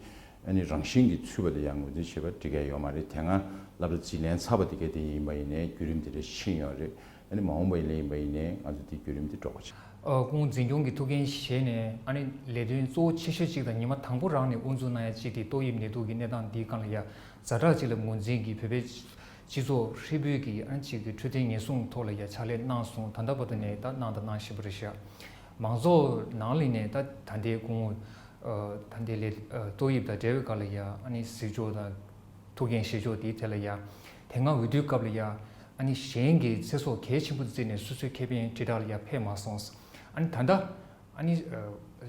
ཨ་ནི་རང་བཞིན་གྱིས་ཚུད་པ་དེ་ཡང་ངོས་འཛིན་བྱེད་པ་འགྲིག་གི་ཡོད་མ་རེད། དེ་སྔ་སློབ་གྲྭ་རྩིས་ལེན་ཚར་བ་དེ་གས་དེ་ཡིན་པ་ཡིན་ནའི་བརྒྱུད་རིམ་དེ་འདྲ་ཕྱིན་ཡོད་རེད། ཨ་ནི་མ་འོངས་པ་ཡིན་ལ་ཡིན་པ་ཡིན་ནའི་ང་ཚོ་དེ་བརྒྱུད་རིམ་དེ་སྒྲོག་པ་བྱེད། ཨ་ཁོང་འཛིན་སྐྱོང་གི་ཐུགས་འགན་བཞེས་ནས་ཨ་ནི་ལས་དོན་གཙོ་བོ་ཆེ་ཤོས་གཅིག་དང་ཉི་མ་དང་པོ་རང་ནས་དབུ་འཛུགས་གནང་ཡ་གཅིག་དེ་ཏོག་དབྱིབས་ནད་དུག་གི་གནས་སྟངས་འདིའི་སྒང་ལ་ཡ་ཛ་དྲག་ཅིག་ལ་ངོས་འཛིན་གྱིས་བོད་པའི་སྤྱི་ཚོགས་ཧྲིལ་པོའི་གི་ཨ་ནི་གཅིག་གི་འཕྲོད་བསྟེན་ཉེན་སྲུང་ཐོག་ལ་ཡ་ཕྱག་ལས་གནང་སོང་། ད་ལྟ་བར་དུ་ནས་ད་གནང་དང་གནང་བཞིན་པ་རེད་ཤག་མང་ཚོགས་ནང་ལ་ནས་ད་ད་ལྟའི་དགོང་ད་ལྟའི་ལས་ཏོག་དབྱིབས་དང་འབྲེལ་བའི་སྒང་ལ་ཡ་ཨ་ནི་གཟིགས་ཕྱོགས་དང་ཐུགས་འགན་བཞེས་ཕྱོགས་དེའི་ཐད་ལ་ཡ་དེ་སྔ་འོས་བསྡུའི་སྐབས་ལ་ཡ་ཨ་ནི་གཞན་གྱི་ཚེ་སྲོག་གལ་ཆེན་པོ་བརྩིས་ནས་སོ་སོའི་ཁེ་ཕན་དྲིལ་བསྒྲགས་ལ་ཡ་ཕེབས་མ་སོང་། ཨ་ནི་ད་ལྟ་ཨ་ནི་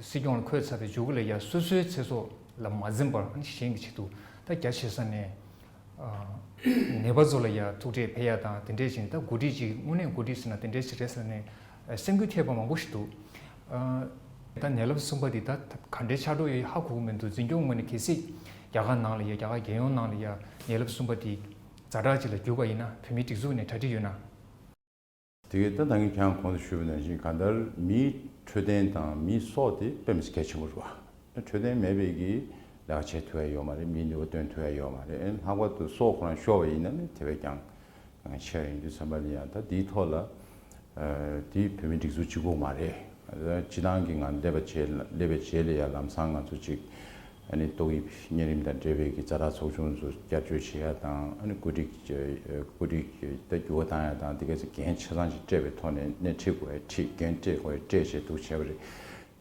སྲིད་སྐྱོང་ལ་འཁོད་ཚར་བའི་མཇུག་ལ་ཡ་སོ་སོའི་ཚེ་སྲོག་ལ་མ་འཛེམས་པར་ཨ་ནི་གཞན་གྱི་ཆེད་དུ་ད་རྒྱ་ཆེ་ས་ནས་ནད་པ་ཚོ་ལ་ཡ་ཐུག་འཕྲད་ཕེབས་ཡ་དང་དེ་འདྲས་བྱས་ནས་ད་འགོ་ཁྲིད་ཅིག་དངོས་གནས་འགོ་ཁྲིད་ཟེར་ན་དེ་འདྲས་ཞིག་རེད་ཟེར་ནས་སེམས་འགུལ་ཐེབས་པ་མང་པོ་ཞིག་འདུག་ད་ནད་རླབས་གསུམ་པ་འདི་ད་ག་འདྲའི་ཆགས་འགྲོ་ཡོད་ཧ་གོ་གི་མི་འདུག་འཛིན་སྐྱོང་ངོས་ནས་གལ་སྲིད་རྒྱ་གར་ནང་ལ་ཡ་རྒྱ་གར་རྒྱལ་ཡོངས་ནང་ལ་ཡ་ནད་རླབས་གསུམ་པ་འདི་ཛ་དྲག་ཅིག་ལ་གྱུར་པ་ཡིན་ན་བོད་མིའི་སྒྲིག་འཛུགས་ནས་གྲ་སྒྲིག་ཡོད་ན། དེ་གས་ད་ད་གིན་ཁྱེད་རང་གོང་དུ་ཞུས་པ་ནང་བཞིན་གང་ལྟར་མིའི་འཕྲོད་བསྟེན་དང་མིའི་སྲོག་དེ་དཔེ་མི་སྲིད་གལ་ཆེན་པོ་རེད་བ། འཕྲོད་བསྟེན་མེད་པའི་གི་ལས་ཀ་བྱེད་ཐུབ་ཡ་ཡོད་མ་རེད། མིའི་ནུས་པ་བཏོན་ཐུབ་ཡ་ཡོད་མ་རེད། ལྷག་པར་དུ་སྲོག་ཁོ་རང་ཤོར་བ་ཡིན་ན་ནི་དེ་བས་ཀྱང་ཆེ་བ་ཡིན་དུས་ཙམ་པ་ལ་ཡང་ད་འདིའི་ཐོག་ལ་དེ་བོད་མིའི་སྒྲིག་འཛུགས་གཅིག་པུ་མ་རེད། སྤྱི་བཏང་གི་ང་སླེབས་པ་རྗེས་སླེབས་པའི་རྗེས་ལ་ཡང་ལམ་སང་ང་ཚོ་ཅིག་ཨ་ནི་ཏོག་དབྱིབས་གཉན་རིམས་དང་འབྲེལ་བའི་གི་ཛ་དྲག་ཚོགས་ཆུང་ཚོ་བསྐྱར་བཅོས་བྱེད་ཡ་དང་ཨ་ནི་བཀོད་སྒྲིག་བཀོད་སྒྲིག་ད་འགྱུར་བ་བཏང་ཡ་དང་དེ་ག་ཚོ་འགན་ཆ་ཚང་ཞིག་སྤྲད་པའི་ཐོག་ནས་སྣེ་ཁྲིད་དགོས་ཡ་ཁྲིད། འགན་སྤྲད་དགོས་ཡ་སྤྲད་བྱས་འདུག་བྱས་པ་རེད།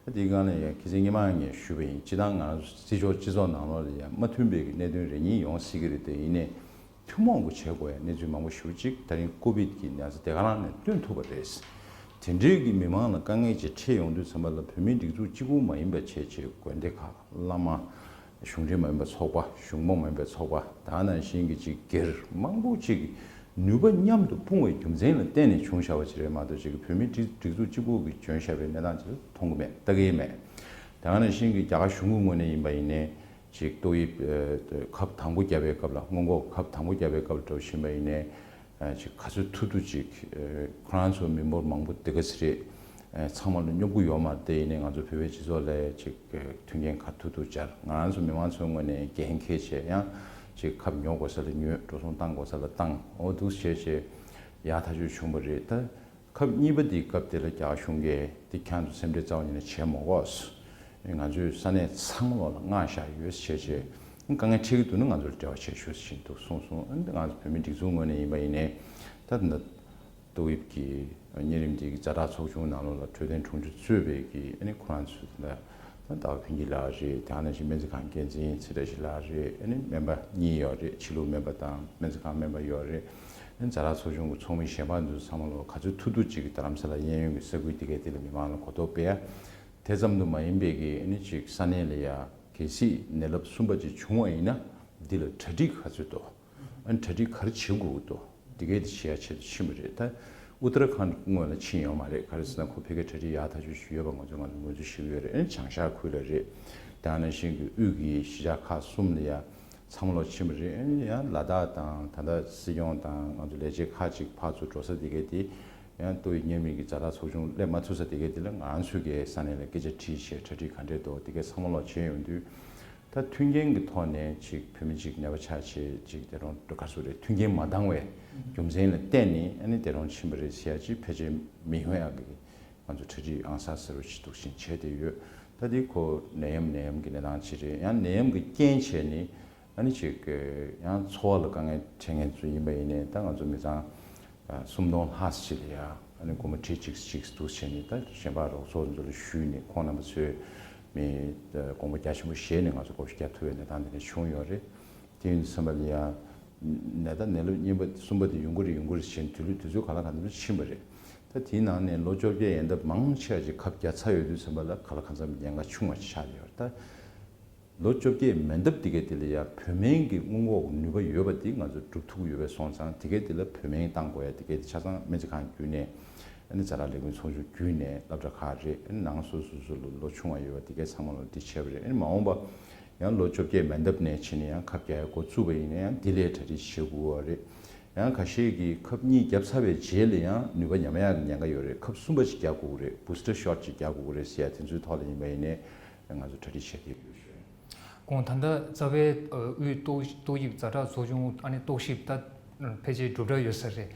ད་དེའི་སྒང་ལ་ཡང་ཁྱེད་ཚོས་སྔོན་མ་ངས་ཞུས་པ་ཡིན། སྤྱི་བཏང་ང་རང་ཚོ་སྤྱི་ཚོགས་སྤྱི་ཚོགས་ནང་ལོགས་ལ་ཡང་མ་མཐུན་པའི་གི་གནད་དོན་རེ་གཉིས་ཡོང་སྲིད་ཀྱི་རེད། དེ་ཡིན་ནའི་ཐུན་མོང་གི་བྱེད་དགོས་ཡ་གནས་ཚུལ་མང་པོ་ཞེ་པོ་ཅིག་ད་རིང་ཀོ་བིད་ཀྱི་ན་ཚ་དེ་ག་རང་ནས་བཏོན་ཐུབ་པ་རེད། དེ་འདྲའི་གི་མི་མང་ལ་དཀའ་ངལ་ཅིག་འཕྲད་ཡོང་དུས་ཙམ་པ་ལ་བོད་མིའི་སྒྲིག་འཛུགས་གཅིག་པུ་མ་ཡིན་པ་བྱས་བྱས་དགོན་སྡེ་ཁག་བླ་མ། གཞུང་འབྲེལ་མ་ཡིན་པའི་ཚོགས་པ། གཞུང་མང་མ་ཡིན་པའི་ཚོགས་པ། ད་ནང་བཞིན་གྱི་ཅིག་སྒེར་མང་པོ་ཅིག་ནུས་པ་མཉམ་དུ་སྤུངས་པའི་རྒྱུ་མཚན་ལ་བརྟེན་ནས་བྱུང་བཞག་པ་ཅིག་རེད་མ་གཏོགས་ཅིག་བོད་མིའི་སྒྲིག་སྒྲིག་འཛུགས་གཅིག་པུ་གིས་བྱོན་བཞག་པའི་གནས་སྟངས་ཅིག་མཐོང་གི་མེད། ལྟ་གི་མེད། ད་ནང་བཞིན་གྱི་རྒྱ་གར་གཞུང་གི་ངོས་ནས་ཡིན་པ་ཡིན་ནའི་ཅིག་ཏོག་དབྱིབས་ཁབ་དང་པོ་བརྒྱབ་པའི་སྐབས་ལ་སྔོན་འགོག་ཁབ་དང་པོ་བརྒྱབ་པའི་སྐབས་ལ་འགྲོ་བཞིན་པ་ཡིན་ནའི། ཅིག་ག་ཚོད་ཐུབ་ཐུབ་ཅིག་ཁོ་རང་ཚོ་མི་འབོར་མང་པོ་དེ་ག་ཚོད་རེད། ཚང་མ་ལ་སྙོབ་ཀྱི་ཡོད་མ་རེད། དེ་ཡིན་ནའི་ང་ཚོ་བོད་པའི་སྤྱི་ཚོགས་ལ་ཅིག་མཐུན་རྐྱེན་ག་ཐུབ་ཐུབ་སྦྱར། ང་རང་ཚོ་མི་མང་ཚོའི་ངོས་ནས་འགན་འཁྱེར་བྱས་ཡང་ཅིག་ཁབ་ཉོ་དགོས་ས་ལ་ཉོས། འགྲོ་སོང་བཏང་དགོས་ས་ལ་བཏང་། འོ་འདུག་བྱས་བྱས་ཡག་ཐག་ཆོད་བྱུང་བ་རེད། ད་ཁབ་གཉིས་པ་དེའི་སྐབས་དེ་ལ་རྒྱ་གར་གཞུང་གིས་དེ་ཁྱེད་ཚོ་སེམས་ཁྲལ་རྩ་བ་ཉིད་ནས་བྱེད་མ་དགོས། ང་ཚོས་ས་གནས་ཚང་མ་ལ་མངགས་བཞག་ཡོད་ཟེར་བྱས་བྱས། དཀའ་ངལ་འཕྲད་ཀྱི་འདུག་ན་ང་ཚོར་འབྲེལ་བ་བྱེད་ཤོག་ཟེར་བཞིན་འདུག་གསུངས་སོང་། ཨ་ནི་ང་ཚོ་བོད་མིའི་སྒྲིག་འཛུགས་ངོས་ནས་ཡིན་པ་ཡིན་ནའི་ད་ད་ཏོག་དབྱིབས་ཀྱི་གཉན་རིམས་འདི་གི་ཛ་དྲག་ཚོགས་ཆུང་ནང་ལོགས་ལ་འཕྲོད་བསྟེན་དྲུང་ཆེ་གཙོས་པའི་གི་ཨ་ནི་ཁོ་རང་ཚོ་ད་ཟླ་བ་ཕུན་སྐྱིད་ལགས་རེད། དེ་ནང་བཞིན་སྨན་རྩིས་ཁང་འགན་འཛིན་ཚེ་བཀྲ་ཤིས་ལགས་རེད། ཨ་ནི་སྨན་པ་གཉིས་ཡོད་རེད། ཕྱི་ལུགས་སྨན་པ་དང་སྨན་རྩིས་ཁང་སྨན་པ་ཡོད་རེད། ཨ་ནི་ཛ་དྲག་ཚོགས་ཆུང་གི་ཚོགས་མི་གཞན་པ་ཚོ་ཚང་མ་ལོ་ག་ཚོད་ཐུབ་ཐུབ་ཅིག་གི་རྡ་རམ་ས་ལ་གཡས་གཡོན་གྱི་ས་ཁུལ་དེ་གའི་དེ་ལ་མི་མང་ལ་གོ་རྟོགས་སྤེལ་ཡ། དེ་ཙམ་དུ་མ་ཡིན་པའི་གི་ཨ་ནི་ཅིག་ས་གནས་ལ་ཡ་གལ་སྲིད་ནད་རླབས་གསུམ་པ་ཅིག་བྱུང་བ་ཡིན་ན་འདི་ལ་གྲ་སྒྲིག་ག་ཚོད་འདུག་ཨ་ནི་གྲ་སྒྲིག་ག་རེ་བྱེད་དགོས་ཀྱི་འདུག་འདི་གའི་དེ་བྱེད་ཡ་ཆེད་དུ་ཕྱིན་པ་རེད། ད་ཨུ་ཏར་ཁཱན་ངོས་ལ་ཕྱིན་ཡོད་མ་རེད། ག་རེ་ཟེར་ན་ཁོ་ཕ་གིར་གྲ་སྒྲིག་ཡག་ཐག་ཆོད་ཞུས་ཡོད་པ་ང་ཚོས་ང་ཚོ་ངོས་འཛིན་ཞུ་གི་ཡོད་རེད། ཨ་ནི་བྱང་ཤར་ཁུལ་ལ་རེད། དེ་ནང་བཞིན་གྱི་དབུས་ཀྱི་གཞིས་ཆགས་ཁག་གསུམ་ལ་ཡ་ཚང་མ་ལོག་ཕྱིན་པ་རེད། ཨ་ནི་ཡང་ལ་དྭགས་དང་ད་ལྟ་སྲིད་སྐྱོང་དང་ང་ཚོ་ལས་བྱེད་ཁག་ཅིག་ཕར་ཚུར་འགྲོ་ས་དེ་གའི་དེ་ཡང་ཏོག་དབྱིབས་གཉན་རིམས་ཀྱི་ཛ་དྲག་ཚོགས་ཆུང་སླེབས་མ་ཐུབ་ས་དེ་གའི་དེ་ལ་ང་ཚོས་གའི་ས་གནས་ལ་སྐད་ཆ་དྲིས་བྱས་གྲ་སྒྲིག་ག་འདྲས་འདུག་དེ་གའི་ཚང་མ་ལོག་བྱས་ཡོང་དུས། ད་མཐུན་རྐྱེན་གྱི་ཐོག་ནས་ཅིག་བོད་མི་ཅིག་ནད་པ་ཆགས་བྱས་ཅིག་དེ་རུང་ག་ཚོད་རེད། མཐུན་རྐྱེན་མ་འདང་བའི་རྒྱུ་མཚན་ལ་བརྟེན་ནས་ཨ་ནི་དེ་རུང་ཕྱིན་པ་རེད་ཟེར་ཡ་ཅིག་ཕལ་ཆེར་མི་ཡོང་ཡག་གི་ང་ཚོ་གྲ་སྒྲིག་ཨང་གསར་གསར་པ་ཞིག་འདུག་བཞིན་བྱས་བསྡད་ཡོད། ད་འདི་ཁོ་ནད་ཡམས་ནད་ཡམས་ཀྱི་གནས་སྟངས་ཅིག་རེད། ཡང་ནད་ཡམས་ཀྱི་རྐྱེན་བྱས་ནས་ཨ་ནི་ཅིག་ཡང་འཚོ་བ་ལ་དཀའ་ངལ་འཕྲད་མཁན་ཚོ་ཡིན་པ་ཡིན་ནའི་ད་ང་ཚོ་མི་ཚང་སུམ་སྟོང་ལྷག་ཅིག་ལ་ཡ་ཨ་ནི་སྒོར་མོ་ཁྲི་གཅིག་གཅིག་འདུག་བྱས་ནས་ད་གཞན་པ་རོགས་ཚོགས་ཚོ་ལ་ཞུས་ནས་ཁོང་རྣམ་པ་ཚོས། མི་དགོངས་པ་རྒྱ་ཆེན་པོ་བཞེས་ནས་ང་ཚོ་བགོ་བཤའ་རྒྱག་ཐུབ་པའི་གནས་སྟངས་དེ་འདྲ་བྱུང་ཡོད་རེད། དེ་ཡིན་དུས་ཙམ་པ་ལ་ཡང་ནད་ད་ནད་རླབས་གཉིས་པ་གསུམ་པ་དེ་ཡོང་གི་རེད་ཡོང་གི་རེད་ཟེར་ནས་དུས་ལུགས་དུས་ཚོད་ག་ལ་གང་འཚམ་ཕྱིན་པ་རེད། ད་དེའི་ནང་ནས་ལོ་བཅོ་བརྒྱད་ཡན་འདབ་མང་ཆེ་བ་ཅིག་ཁབ་བརྒྱབ་ཚར་ཡོད་དུས་ཙམ་པ་ལ་ག་ལ་གང་འཚམ་ཉེན་ཁ་ཆུང་བ་ཞིག་ཆགས་ཡོད་རེད་ད། ལོ་བཅོ་བརྒྱད་མན་འདབ་དེ་གའི་དེ་ལ་ཡང་བོད་སྨན་གྱི་སྔོན་འགོག་ནུས་པ་ཡོད་པ་དེ་ང་ཚོ་སྒྲུབ་ཐུབ་ཀྱི་ཡོད་པ་སོང་ཙང་དེ་གའི་དེ་ལ་བོད་སྨན་བཏང་དགོས་ཡ་དེ་གའི་དེ་ཆ་ཚང་སྨན་རྩིས་ཁང་བརྒྱུད་ནས་ཨ་ནི་ཛ་དྲག་ལས་ཁུངས་ཚོགས་ཆུང་བརྒྱུད་ནས་སློབ་གྲྭ་ཁག་རེད། ཨ་ནི་ནང་སོ་སོ་སོ་ལ་ལོ་ཆུང་བ་ཡོད་པ་དེ་གའི་ཚང་མ་ལ་འདི་བྱས་པ་རེད། ཨ་ནི་མ་འོངས་པ་ཡང་ལོ་བཅོ་བརྒྱད་མན་འདབ་ནས་བྱས་ནས་ཡང་ཁབ་རྒྱག་ཡ་འགོ་བཙུགས་པ་ཡིན་ན་ཡང་འདི་ལས་གྲ་སྒྲིག་བྱེད་དགོས་པ་རེད། ཡང་ཁ་ཤས་ཀྱིས་ཁབ་གཉིས་བརྒྱབ་ཚར་བའི་རྗེས་ལ་ཡང་ནུས་པ་ཉམས་ཡག་གི་ཉེན་ཁ་ཡོད་རེད། ཁབ་གསུམ་པ་ཅིག་རྒྱག་དགོས་ཀྱི་རེད། བུ་སི་ཊར་ཤོ་ཊི་ཅིག་རྒྱག་དགོས་ཀྱི་རེད་ཟེར་ཡ་དེ་ཚོའི་ཐོག་ལ་ཡིན་པ་ཡིན་ནའི་ང་ཚོ་གྲ་སྒྲིག་བྱེད་ཀྱི་ཡོད། གོང་ད་ལྟ་རྩ་བའི་དབུས་ཏོག་ཏོག་དབྱིབས་ཛ་དྲག་ཚོགས་ཆུང་ཨ་ནི་རྟོག་ཞིབ་ད་ཕལ་ཆེར་གྲུབ་འབྲས་ཡོད་ས་རེད།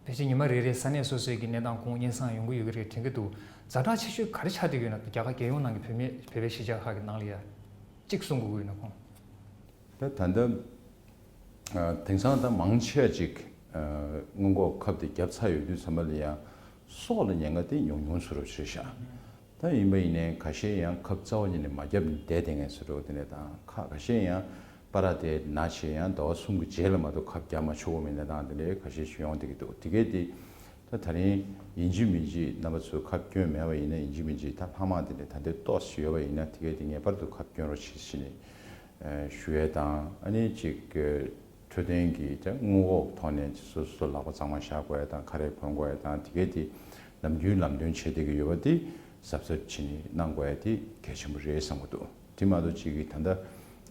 ཕལ་ཆེར་ཉི་མ་རེ་རེའི་ས་གནས་སོ་སོའི་གི་གནས་སྟངས་གོང་སྙན་སེང་ཡོང་གི་ཡོད་ཀྱི་རེད་དྲན་གྱི་འདུག་ཛ་དྲག་ཆེ་ཤོས་ག་རེ་ཆགས་བསྡད་ཡོད་ན་རྒྱ་གར་རྒྱལ་ཡོངས་ནང་གི་བོད་མི་བོད་པའི་གཞིས་ཆགས་ཁག་གི་ནང་ལ་ཡ་གཅིག་གསུང་དགོས་ཀྱི་ཡོད་ན་གོང་། ད་ད་ལྟ་དེང་སང་ད་མང་ཆེ་བ་ཅིག་སྔོན་འགོག་ཁབ་དེ་བརྒྱབ་ཚར་ཡོད་དུས་ཙམ་པ་ལ་ཡང་སྲོག་ལ་ཉེན་ཁ་དེ་ཉུང་ཉུང་བཟོ་འདྲ་ཞིག་རེད་ཤག་ད་ཡིན་པ་ཡིན་ནའི་ཁ་ཤས་ཡང་ཁབ་རྩ་བ་ཉིད་ནས་མ་བརྒྱབ་ནས་བསྡད་བསྡད་མཁན་བཟོ་འདྲ་དེ་འདྲ་དང་ཁ་ཁ་ཤས་ཡང་པ་ར་དེ་ན་བྱས་ཡང་ཟླ་བ་གསུམ་གྱི་རྗེས་ལ་མ་གཏོགས་ཁབ་རྒྱག་མ་ཆོག་པ་མིན་ན་དང་དེ་འདྲའི་ཁ་ཤས་ཤིག་ཡོང་བསྡད་ཀྱི་འདུག་དེ་གས་དེ་ད་ད་རིང་ཡིན་གཅིག་མིན་གཅིག་རྣམ་པ་ཚོས་ཁབ་སྐྱོན་མེད་པ་ཡིན་ན་ཡིན་གཅིག་མིན་གཅིག་ད་ལྷག་མ་དེ་འདྲ་ད་ལྟའི་ཏོག་ཙམ་ཡོད་པ་ཡིན་ན་དེ་གས་དེ་ངེས་པར་དུ་ཁབ་སྐྱོན་རོགས་བྱེད་ཟེར་ནས་ཞུ་ཡས་དང་ཨ་ནི་ཅིག་འཕྲོད་བསྟེན་གྱི་ད་སྔོན་འགོག་ཐོག་ནས་སོ་སོ་ལག་པ་གཙང་མ་བཞག་དགོས་ཡ་དང་ཁ་རས་གོན་དགོས་ཡ་དང་དེ་གས་དེ་ནམ་རྒྱུན་ལམ་སྟོན་བྱེད་བསྡད་ཀྱི་ཡོད་པ་དེ་གཟབ་གཟབ་བྱས་ནས་གནང་དགོས་ཡ་དེ་གལ་ཆེན་པོ་རེད་བསམ་གྱི་འདུག་དེ་མ་གཏོགས་ཅིག་གིས་ད་ལྟ་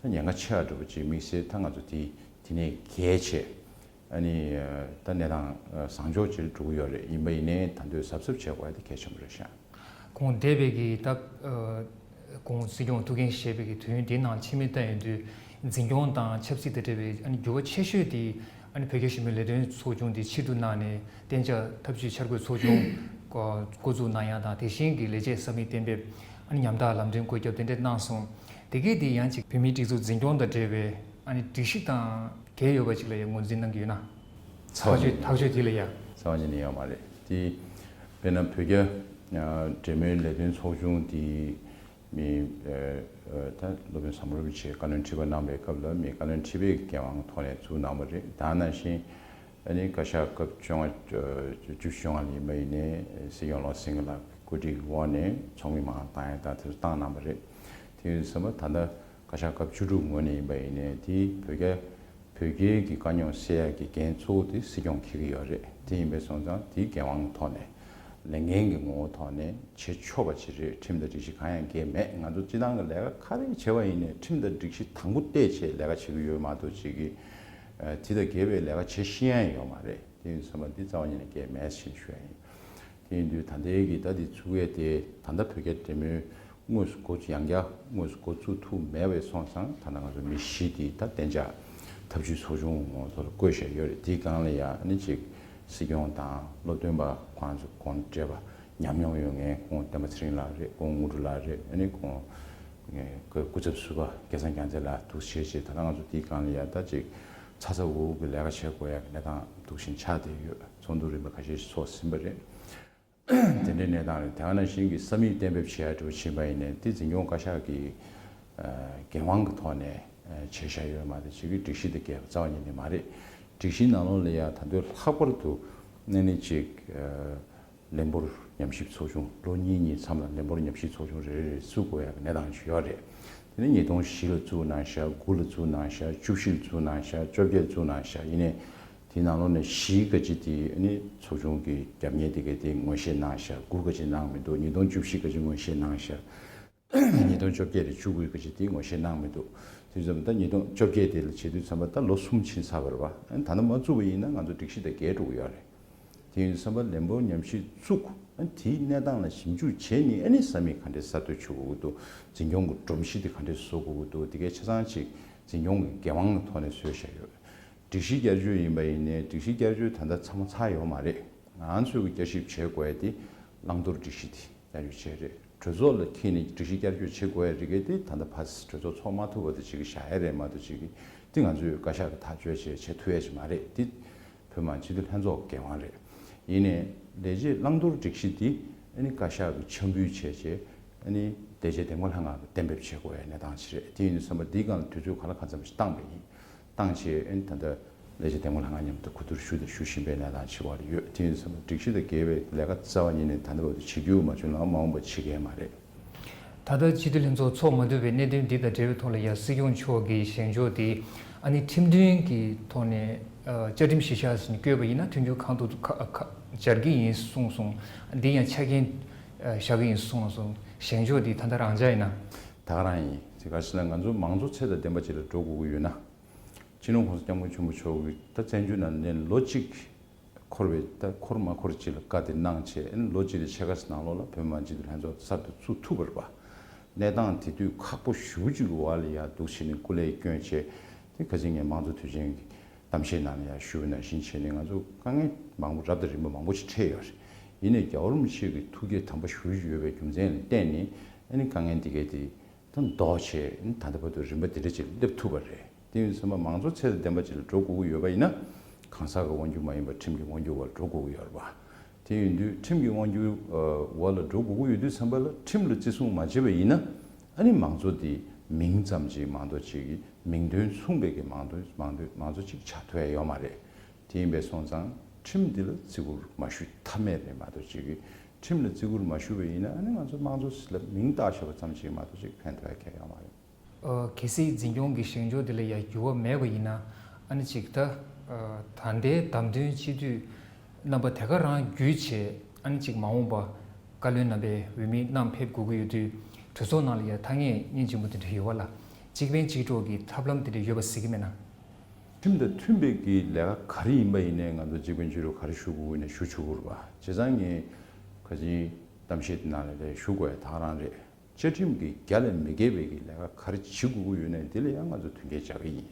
ད་ཉེན་ཁ་ཆེ་བ་འདྲ་པོ་ཅིག་དམིགས་བསལ་ད་ང་ཚོ་དེ་དེ་ནས་རྒྱལ་ཆེ་ཨ་ནི་ད་གནས་སྟངས་བཟང་ཕྱོགས་ཅིག་འགྲོ་གི་ཡོད་རེད། ཡིན་པ་ཡིན་ནའི་ད་དུང་གཟབ་གཟབ་བྱེད་དགོས་ཡ་དེ་གལ་ཆེན་པོ་རེད་ཤག་གོང་འདས་པའི་གི་ད་གོང་སྲིད་སྐྱོང་ཐུགས་འགན་བཞེས་པའི་གི་དུས་ཡུན་འདིའི་ནང་ཕྱི་མིག་བལྟས་ཡོང་དུས་འཛིན་སྐྱོང་དང་ཆབ་སྲིད་དང་འབྲེལ་བའི་ཨ་ནི་འགྱུར་བ་ཆེ་ཤོས་དེ་ཨ་ནི་བོད་རྒྱ་ཞི་མོལ་ལས་དོན་ཚོགས་ཆུང་དེ་ཕྱིར་བསྡུ་གནང་ནས་གཏན་འཇགས་འཐབ་ཇུས་འཆར་འགོད་ཚོགས་ཆུང་འགོ་འཛུགས་གནང་ཡ་དང་དེ་བཞིན་གྱི་ལས་བྱེད་ས་མིག་གཏན་འབེབས་ཨ་ནི་ཉམ་ཐག་ལམ་སྟོན་བཀོད་ཁྱབ་དེ་འདྲ་གནང་སོང་། དེ་གས་དེ་ཡང་ཅིག་བོད་མིའི་སྒྲིག་འཛུགས་འཛིན་སྐྱོང་དང་འབྲེལ་བའི་ཨ་ནི་སྒྲིག་གཞི་དང་འགལ་ཡོད་པ་ཅིག་ལ་ཡང་ངོས་འཛིན་གནང་གི་ཡོད་ན། ཚ་བ་ཐག་གཅོད་ཐག་གཅོད་དེ་ལ་ཡང་། ཚ་བ་ཉིད་ནས་ཡོད་མ་རེད་དེ། དཔེར་ན་བོད་རྒྱ་འབྲེལ་མོལ་ལས་དོན་ཚོགས་ཆུང་དེ་མི་ད་སློབ་དཔོན་ཟམ་གདོང་རིན་པོ་ཆེས་བཀའ་བློན་ཁྲི་པ་གནང་བའི་སྐབས་ལ་མི་བཀའ་བློན་ཁྲི་པའི་འགན་དབང་ཐོག་ནས་བཙུགས་གནང་བ་རེད། ད་ནང་བཞིན་ཨ་ནི་བཀའ་ཤག་སྐབས་བཅོ་ལྔ་བཅུ་བཅོ་ལྔ་ལ་ཡིན་པ་ཡིན་ནའི་སྲིད་སྐྱོང་ལོ་སེང་གེ་ལགས་བཀོད་སྒྲིག་འོག་ནས་ཚོགས་མི་མང་བཏང་ཡ་དང་དེ་ཚོ་བཏང་གནང་བ་རེད། དེ་ཡིན་ཙང་ད་ལྟ་བཀའ་ཤག་སྐབས་བཅུ་དྲུག་ངོས་ནས་ཡིན་པ་ཡིན་ནའི་དེ་བོད་རྒྱ་བོད་རྒྱའི་གི་དཀའ་རྙོག་སེལ་ཡག་གི་འགན་གཙོ་བོ་དེ་སྲིད་སྐྱོང་འཁྱེར་གྱི་ཡོད་རེད། དེ་ཡིན་པས་སོང་ཙང་དེའི་འགན་དབང་ཐོག་ནས་ལས་འགན་གྱི་ངོ་བོ་ཐོག་ནས་བྱེད་ཆོག་པ་ཅིག་རེད། ཁྲིམས་དང་སྒྲིག་གཞི་གང་ཡང་འགལ་མེད། ང་ཚོ་སྤྱི་བཏང་གི་ལས་ཀ་ག་རེ་བྱེད་པ་ཡིན་ནའི་ཁྲིམས་དང་སྒྲིག་གཞི་དང་པོ་བལྟས་བྱས་ལས་ཀ་བྱེད་ཀྱི་ཡོད་མ་གཏོགས་ཅིག་གི་དེ་དང་འགལ་བའི་ལས་ཀ་བྱེད་ཤེས་ཡ་ཡོད་མ་རེད། དེ་ཡིན་ཙང་འདི་རྩ་བ་ཉིད་ནས་འགལ་མེད་ཞེས་ཞུ་ཡ་ཡིན། དེ་ཡིན་དུས་ད་ལྟའི་གི་ད་འདི་ཚུགས་ཡས་དེ་ད་ལྟ་བོད་རྒྱ་འབྲེལ་མོལ་དངོས་སུ་འགོ་ཡང་བསྐྱར་དངོས་སུ་འགོ་བཙུགས་ཐུབ་མེད་པས་སོང་ཙང་ད་ལྟ་ང་ཚོ་མི་བཞི་དེ་ད་གཏན་འཇགས་ཐབས་ཇུས་ཚོགས་ཆུང་ངོ་ཐོག་ལ་བསྐོས་བཞག་ཡོད་རེད། དེའི་སྒང་ལ་ཡང་ཨ་ནི་ཅིག་སྲིད་སྐྱོང་དང་སློབ་སྟོན་པ་ཁོང་ཚོ་དགོངས་འགྲེལ་པ་ཉམས་མྱོང་ཡོད་མཁན་ཁོང་བསྟན་པ་ཚེ་རིང་ལགས་རེད། ཁོང་དངོས་གྲུབ་ལགས་རེད། ཨ་ནི་ཁོང་སྐུ་ཚབ་ཟུར་པ་སྐལ་བཟང་རྒྱལ་མཚན་ལགས་འདུག་བྱས་བྱས་ད་ལྟ་ང་ཚོ་དེའི་སྒང་ལ་ཡང་ད་ཅིག་ཚ་ཚ་འུར་འུར་གྱི་ལས་ཀ་བྱེད་དགོས་ཡག་གི་གནས་སྟངས་འདུག་བཞིན་ཆགས་བསྡད་ཡོད། ཚོགས་འདུ་རིམ་པ་ཁ་ཤས་ཤིག་ཚོགས་ཟིན་པ་རེད། དེ་འདྲའི་གནས་སྟངས་རེད། དེ་ག་ནང་བཞིན་གྱི་ས་མིག་གཏན་འབེབས་བྱེད་ཡ་འགྲོ་ཕྱིན་པ་ཡིན་ནའི་དེ་འཛིན་སྐྱོང་བཀའ་ཤག་གི་འགན་དབང་གི་ཐོག་ནས་བྱས་བཞག་ཡོད་མ་གཏོགས་ཅིག་གི་སྒྲིག་གཞི་དེ་འགལ་བ་རྩ་བ་ཉིད་ནས་མ་རེད། སྒྲིག་གཞིའི་ནང་ལོགས་ལ་ཡ་ད་དུང་ལྷག་པར་དུ་ཨ་ནི་ཅིག་ལས་འབོར་ཉམས་ཞིབ་ཚོགས་ཆུང་ལོ་གཉིས་གཉིས་མཚམས་ལ་ལས་འབོར་ཉམས་ཞིབ་ཚོགས་ཆུང་རེ་རེ་བཙུགས་དགོས་ཡ་གི་གནས་སྟངས་ཤིག་ཡོད་རེད། དེ་ནི་ཉིས་སྟོང་བཞི་ལ་བཙུགས་གནང་ཤག་དགུ་ལ་བཙུགས་གནང་ཤག་བཅུ་བཞི་ལ་བཙུགས་གནང་ཤག་བཅོ་བརྒྱད་བཙུགས་གནང་ཤག་ཡིན་ནའི་དེའི་ནང་ལོགས་ནས་བཞིའི་ག་ཅི་དེ་ཨ་ནི་ཚོགས་ཆུང་གི་རྒྱབ་གཉེར་དེ་གའི་དེ་ངོ་ཤེས་གནང་ཤག་དགུ་ག་ཅི་གནང་མི་འདུག་ཉིས་སྟོང་བཅུ་བཞི་ག་ཅི་ངོ་ཤེས་གནང་ཤག་ཉིས་སྟོང་བཅོ་བརྒྱད་དེ་བཅུ་དགུ་ག་ཅི་དེ་ངོ་ཤེས་གནང་མི་འདུག་དུས་ཙམ་ད་ཉིས་སྟོང་བཅོ་བརྒྱད་དེ་ལ་བྱེད་དུས་ཙམ་པ་ད་ལོ་གསུམ་ཕྱིན་ཚར་བ་རེད་པ། ཨ་ནི་ད་ལྟ་མ་བཙུགས་པ་ཡིན་ན་ང་ཚོ་སྒྲིག་གཞི་དང་འགལ་འགྲོ་གི་ཡོད་རེད། དེ་ཡིན་དུས་ཙམ་པ་ལས་འབོར་ཉམས་ཞིབ་བཙུགས། ཨ་ནི་དེའི་གནས་སྟངས་ལ་ཞིབ་འཇུག་བྱས་ནས་ཨ་ནི་ས་མིག་ག་འདྲའི་གསར་གཏོད་བྱེད་དགོས་ཀྱི་འདུག་འཛིན་སྐྱོང་གི་སྒྲོམ་གཞི་དེ་ག་འདྲས་བཟོ་དགོས་ཀྱི་འདུག་དེ་གའི་ཆ་ཚང་ཅིག་འཛིན་སྐྱོང་གི་འགན་དབང་གི་ཐོག་ནས་བཟོས་བཞག་ཡོད། སྒྲིག་གཞི་བསྐྱར་བཅོས་ཡིན་པ་ཡིན་ནའི་སྒྲིག་གཞི་བསྐྱར་བཅོས་ད་ལྟ་ཚང་མ་ཚར་ཡོད་མ་རེད། ང་ཚོས་ཀྱི་བསྐྱར་ཞིབ་བྱེད་དགོས་ཡ་དེ་བླང་དོར་སྒྲིག་གཞི་དེ་བསྐྱར་བཅོས་བྱས་རེད། གྲོས་ཚོགས་ལ་འཁྱེར་ནས་སྒྲིག་གཞི་བསྐྱར་བཅོས་བྱེད་དགོས་ཡ་རིགས་དེ་ད་ལྟ་ཕར་གྲོས་ཚོགས་ཚོགས་མ་ཐུབ་བར་དུ་ཅིག་གི་བཞག་ཡ་རེད་མ་གཏོགས་ཅིག་གི་དེ་ང་ཚོས་བཀའ་ཤག་གི་ཐག་གཅོད་བྱས་བྱེད་ཐུབ་ཡ་ཅིག་མ་རེད། དེ་བོད་མི་མང་སྤྱི་འཐུས་ལྷན་ཚོགས་འགན་དབང་རེད། ཡིན་ནའི་ལས་བྱེད་བླང་དོར་སྒྲིག་གཞི་འདི་ཨ་ནི་བཀའ་ཤག་གིས་འཆར་འབུལ་བྱས་རྗེས་ཨ་ནི་ ལས་བྱེད་འདེམས་བསྐོ་ལྷན་ཁང་གིས་གཏན་འབེབས་བྱེད་དགོས་པའི་གནས་སྟངས་ཤིག་རེད། དེ་ཡིན་དུས་ཙམ་པ་འདིའི་སྒང་ལ་དུས་ཚོད་ག་ལ་ག་ཙམ་ཞིག་བཏང་པ་ཡིན། བཏང་བྱས་ཨ་ནི་ད་ལྟ་ལས་བྱེད་འདེམས་བསྐོ་ལྷན་ཁང་མཉམ་དུ་གོ་བསྡུར་ཞུ་དང་ཞུ་བཞིན་པའི་གནས་སྟངས་ཤིག་ཡོད་རེད། དེ་ཡིན་དུས་ཙམ་པ་སྒྲིག་གཞི་དང་འགལ་བའི་ལས་ཀ་རྩ་བ་ཉིད་ནས་ད་ལྟ་བར་དུ་བྱེད་རྒྱུ་མ་བྱུང་ན་མ་འོངས་པར་བྱེད་མཁན་མ་རེད། ད་ལྟ་སྤྱི་འཐུས་ལྷན་ཚོགས་ཚོགས་མ་ཐུབ་པའི་གནད་དོན་འདི་དང་འབྲེལ་བའི་ཐོག་ལ་ཡང་སྲིད་སྐྱོང་མཆོག་གིས་བཞེངས་ཕྱོགས་དེ་ཨ་ནི་ཁྲིམས་མཐུན་གྱི་ཐོག་ནས་ཨ་བཅའ་ཁྲིམས་གཞི་བཞག་ཟིན་བཀོད་པ་ཡིན་ན་མཐུན་འགྱུར་གང་ཐུབ་ཐུབ་ཁ་ཁ་སྦྱར་གྱི་ཡིན་གསུངས་སོང་། འདི་ཡང་ཆ་རྐྱེན་ཨ་བཞག་གི་ཡིན་གསུངས་སོང་། བཞེངས་ཕྱོགས་འདི་ད་ལྟ་རང་འཇགས་ཡིན་ན། ད་ག་རང་ཡིན། དེ་ག་ཟེར་ན་ང་ཚོ་མང་གཙོ་ཚད་དང་ལྡན་པ་ཅིག་ལ་འགྲོ་དགོས་ཀྱི་ཡོད་ན། སྤྱི་ནོར་༸གོང་ས་༸སྐྱབས་མགོན་ཆེན་པོ་མཆོག་གིས་ད་བཙན་བྱོལ་ནང་ནས་ལོ་གཅིག་འཁོར་བའི་ད་འཁོར་མ་འཁོར་ཅིག་ལ་བཀའ་དེ་གནང་བྱས་ཨ་ནི་ལོ་གཅིག་དང་ཕྱེད་ཀ་ཙམ་ནང་ལོགས་ལ་བོད་མི་མང་སྤྱི་འཐུས་ལྷན་ཚོགས་གསར་དུ་བཙུགས་ཐུབ་པ་རེད་པ། གནས་སྟངས་དེ་དུས་ཁག་པོ་ཞེ་པོ་ཅིག་གི་འོག་ལ་ཡ་འདུག་བྱས་ནས་སྐུ་ལས་བསྐྱོན་བྱས། དེ་ཁ་སང་ངས་མང་གཙོ་དུས་ཆེན་གྱི་གཏམ་བཤད་ནང་ལ་ཡང་ཞུས་པ་ནང་བཞིན་བྱས་ནས་ང་ཚོ་དཀའ་ངལ་མང་པོ་རབ་དང་རིམ་པ་མང་པོ་ཞིག་འཕྲད་ཡོད་རེད། ཡིན་ནའི་རྒྱལ་བ་རིན་པོ་ཆེ་གི་ཐུགས་བསྐྱེད་དམ་པ་ཞེ་པོ་ཅིག་ཡོད་པའི་རྒྱུ་མཚན་ལ་བརྟེན་ནས་ཨ་ནི་དཀའ་ངལ་འདི་གས་དེ་ད་ཟློག་བྱས་ཨ་ནི་ད་ལྟ་བར་དུ་རིམ་པ་འདི་འདྲ་ཅིག་སླེབས་ཐུབ་པ་རེད། དེ་ཡིན་ཙང་མ་མང་གཙོ་ཚད་དང་ལྡན་པ་ཅིག་ལ་འགྲོ་དགོས་ཀྱི་ཡོད་པ་ཡིན་ན་གང་ཟག་གི་དབང་སྒྱུར་མ་ཡིན་པར་ཁྲིམས་ཀྱི་དབང་སྒྱུར་བར་འགྲོ་དགོས་ཀྱི་ཡོད་རེད་པ། དེ་ཡིན་དུས་ཁྲིམས་ཀྱི་དབང་སྒྱུར་འོག་ལ་འགྲོ་དགོས་ཀྱི་ཡོད་དུས་ཙམ་པ་ལ་ཁྲིམས་ལ་བརྩི་སྲུང་མ་བྱས་པ་ཡིན་ན་ཨ་ནི་མང་གཙོ་འདི་མིང་ཙམ་ཅིག་མ་གཏོགས་ཅིག་གི་མིང་དོན་མཚུངས་པའི་གི་མང་གཙོ་མང་གཙོ་མང་གཙོ་ཅིག་ཆགས་ཐུབ་ཡ་ཡོད་མ་རེད། དེ་ཡིན་པས་སོང་ཙང་ཁྲིམས་འདི་ལ་བརྩི་བཀུར་མ་ཞུ་ཐབས་མེད་རེད་མ་གཏོགས་ཅིག་གི་ཁྲིམས་ལ་བརྩི་བཀུར་མ་ཞུ་བ་ཡིན་ན་ཨ་ནི་ང་ཚོ་དམངས་གཙོ་ལ་མིང་བཏགས་བཞག་པ་ཙམ་ཞིག་མ་གཏོགས་ཅིག་ཕན་ཐོགས་ཡ་གང་ཡང་ཡོད་མ་རེད། ཨ་གལ་སྲིད་འཛིན་སྐྱོང་གི་བཞེངས་ཕྱོགས་འདི་ལ་ཡ་འགྱུར་བ་མེད་པ་ཡིན་ན་ཨ་ནི་ཅིག་ད་ཨ་ད་ལྟའི་བདམས་ཐོན་སྤྱི་འཐུས་རྣམ་པ་དེ་ག་རང་བརྒྱུད་བྱས་ཨ་ནི་ཅིག་མ་འོངས་པ་བཀའ་བློན་རྣམ་པའི་འོས་མི་རྣམས་ཕེབས་དགོས་ཀྱི་ཡོད་དུས་གྲོས་ཚོགས་ནང་ལ་ཡ་ཐ་སྙད་སྙན་ཆེན་པོ་དེ་འདྲ་ཡོད་པ་ལ་གཅིག་ཕན་གཅིག་གྲོགས་ཀྱི་ཐབས་ལམ་དེ་འདྲ་ཡོད་པ་གཟིགས་ཀྱི་མེད་ན། ཁྲིམས་དང་མཐུན་པའི་གི་ལས་ཀ་ག་རེ་ཡིན་པ་ཡིན་ནའི་ང་ཚོ་གཅིག་ཕན་གཅིག་གྲོགས་ག་རེ་ཞུ་དགོས་ཀྱི་ཡིན་ན་ཞུ་ཆོག་གི་རེད་པ། བྱས་ཙང་ངས་ཁ་ཅིག་གཏམ་བཤད་དེ་ནང་ལ་ལས་ཞུ་དགོས་ཡ་ད་ག་རང་རེད། བཅའ་ཁྲིམས་ཀྱི་རྒྱ་ལས་མི་འགལ་བའི་གི་ལས་ཀ་ག་རེ་བྱེད་དགོས་ཀྱི་ཡོད་ནའི་དེ་ལ་ཡང་ང་ཚོ་མཐུན་རྐྱེན་སྦྱར་གི་ཡིན།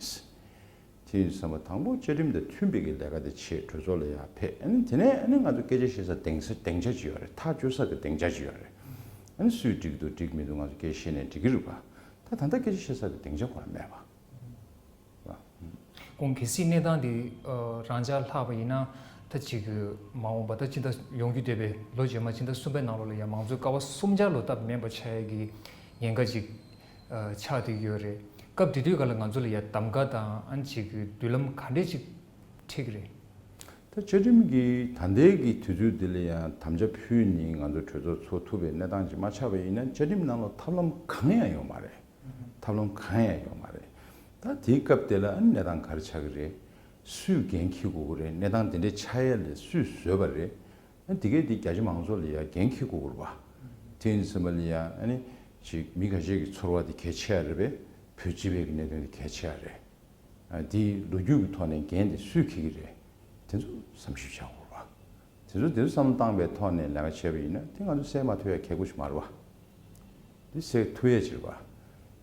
དེ་ཡིན་དུས་ཙམ་པ་དང་པོ་བཅའ་ཁྲིམས་དང་མཐུན་པའི་གི་ལས་ཀ་དེ་བྱེད་གྲོས་ཚོགས་ལ་ཡར་ཕེབས་ཨ་ནི་དེ་ནས་ཨ་ནི་ང་ཚོ་སྐད་ཆ་བཤད་ས་སྡིངས་ས་སྡིངས་ཆ་ཅིག་ཡོད་རེད། ཐག་གཅོད་ས་གི་སྡིངས་ཆ་ཅིག་ཡོད་རེད། ཨ་ནི་སུས་འགྲིག་འདུག་འགྲིག་མི་འདུག་ང་ཚོ་སྐད་ཆ་བཤད་ནས་འགྲིག་གི་རེད་པ། ད་ད་ལྟ་སྐད་ཆ་བཤད་ས་གི་སྡིངས་ཆ་ཁོ་རང་མེད་པ། ཁོང་གལ་སྲིད་གནས་སྟངས་འདི་ཨ་རང་འཇགས་ལྷག་པ་ཡིན་ན་ད་ཅིག་གི་མ་འོངས་པ་ད་ཕྱི་ཟླ་ཡོང་རྒྱུ་བསྡད་པའི་ལོ་རྗེས་མ་ཕྱི་ཟླ་གསུམ་པའི་ནང་ལོགས་ལ་ཡང་མང་གཙོའི་ཀ་བ་གསུམ་ཆར་ལོ་སྟབས་མེད་པ་ཆགས་ཡས་ཀྱི་ཉེན་ཁ་ཅིག་ཨ་ཆགས་བསྡད་ཀྱི་ཡོད་རེད། སྐབས་དེ་དུས་ག་ལ་ང་ཚོ་ལ་ཡང་གདམ་ག་དང་ཨ་ནི་ཅིག་གི་མདུན་ལམ་ག་འདྲས་ཅིག་འཁྲིད་ཀྱི་རེད། ད་བཅའ་ཁྲིམས་ཀྱི་ད་ལྟའི་གི་དུས་ཚོད་འདི་ལ་ཡང་དམ་བཅའ་ཕུལ་ནས་ང་ཚོ་གྲོས་ཚོགས་ཚོགས་ཐུབ་པའི་གནས་སྟངས་ཅིག་མ་ཆགས་པ་ཡིན་ན་བཅའ་ཁྲིམས་ནང་ལ་ཐབས་ལམ་གང་ཡང་ཡོད་མ་རེད། ཐབས་ལམ་གང་ཡང་ཡོད་མ་རེད། ད་དེའི་སྐབས་དེ་ལ་ཨ་ནི་གནས་སྟངས་ག་རེ་ཆགས་ཀྱི་རེད། སུས་འགན་འཁྱེར་དགོས་ཀྱི་རེད། གནས་སྟངས་དེ་འདྲའི་ཆགས་ཡ་ལས་སུས་བཟོས་པ་རེད། ཨ་ནི་དེ་གས་དེ་རྒྱ་ཆེ་མང་ཚོགས་ལ་ཡ་འགན་འཁྱེར་དགོས་ཀྱི་རེད་པ། དེ་ཡིན་ཙམ་པ་ལ་ཡ་ཨ་ནི་ཅིག་མི་ཁ་ཤས་ཀྱི་ཚོར་བ་དེ་གལ་ཆེ་ཡ་རེད་པས། བོད་སྤྱི་པའི་གི་གནད་དོན་དེ་གལ་ཆེ་ཡ་རེད། ཨ་དེའི་ལོ་རྒྱུས་ཀྱི་ཐོག་ནས་འགན་དེ་སུས་འཁྱེར་གྱི་རེད། དེ་ཚོ་བསམ་ཞིབ་བྱ་དགོས་པ། དེ་ཚོ་དེ་ཚོ་བསམ་བློ་བཏང་པའི་ཐོག་ནས་ལས་ཀ་བྱས་པ་ཡིན་ན་དེ་ང་ཚོ་སེལ་མ་ཐུབ་ཡ་གལ་དགོས་ཤིག་མ་རེད་པ། དེ་སེལ་ཐུབ་ཡ་ཅིག་རེད་པ།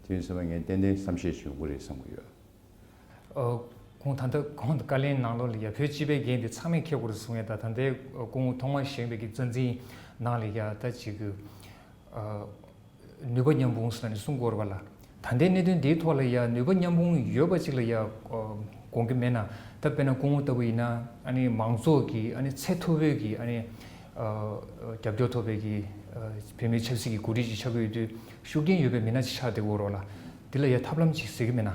དེ་ཡིན་ཙང་ངས་ཏན་ཏན་བསམ་ཤེས་ཅིག་ཡོང་གི་རེད་བསམ་གྱི་ཡོད། ཨ་ཁོང་ད་ལྟ་གོང་དུ་བཀའ་ལན་ནང་ལོགས་ལ་ཡ་བོད་སྤྱི་པའི་འགན་དེ་ཚང་མས་འཁྱེར་དགོས་རེད་གསུང་ཡ་ད་ད་ལྟའི་སྐུ་ངོ་ཐོག་མར་བཞེངས་པའི་གི་རྩ་འཛིན་ནང་ལ་ཡ་ད་ཅིག་གི་ཨ། ནུས་པ་མཉམ་སྤུངས་ཟེར་ནས་གསུང་གི་ཡོད་རེད་པ་ལ། ད་ལྟའི་གནད་དོན་འདིའི་ཐོག་ལ་ཡ་ནུས་པ་མཉམ་སྤུངས་ཡོད་པ་ཅིག་ལ་ཡ་དགོངས་ཀྱི་མེད་ན། ད་དཔེར་ན་སྐུ་ངོ་ལྟ་བུ་ཡིན་ན་ཨ་ནི་མང་ཚོགས་ཀྱི་ཨ་ནི་ཚད་མཐོ་པོའི་གི་ཨ་ནི་རྒྱབ་སྐྱོར་ཐོབ་པའི་གི་བོད་མིའི་ཆབ་སྲིད་ཀྱི་འགོ་ཁྲིད་ཅིག་ཆགས་ཀྱི་ཡོད་དུས་ཤུགས་རྐྱེན་ཡོད་པའི་མི་སྣ་ཅིག་ཆགས་བསྡད་ཀྱི་ཡོད་རེད་པ་ལ། འདི་ལ་ཡ་ཐབས་ལམ་ཅིག་གཟིགས་ཀྱི་མེད་ན།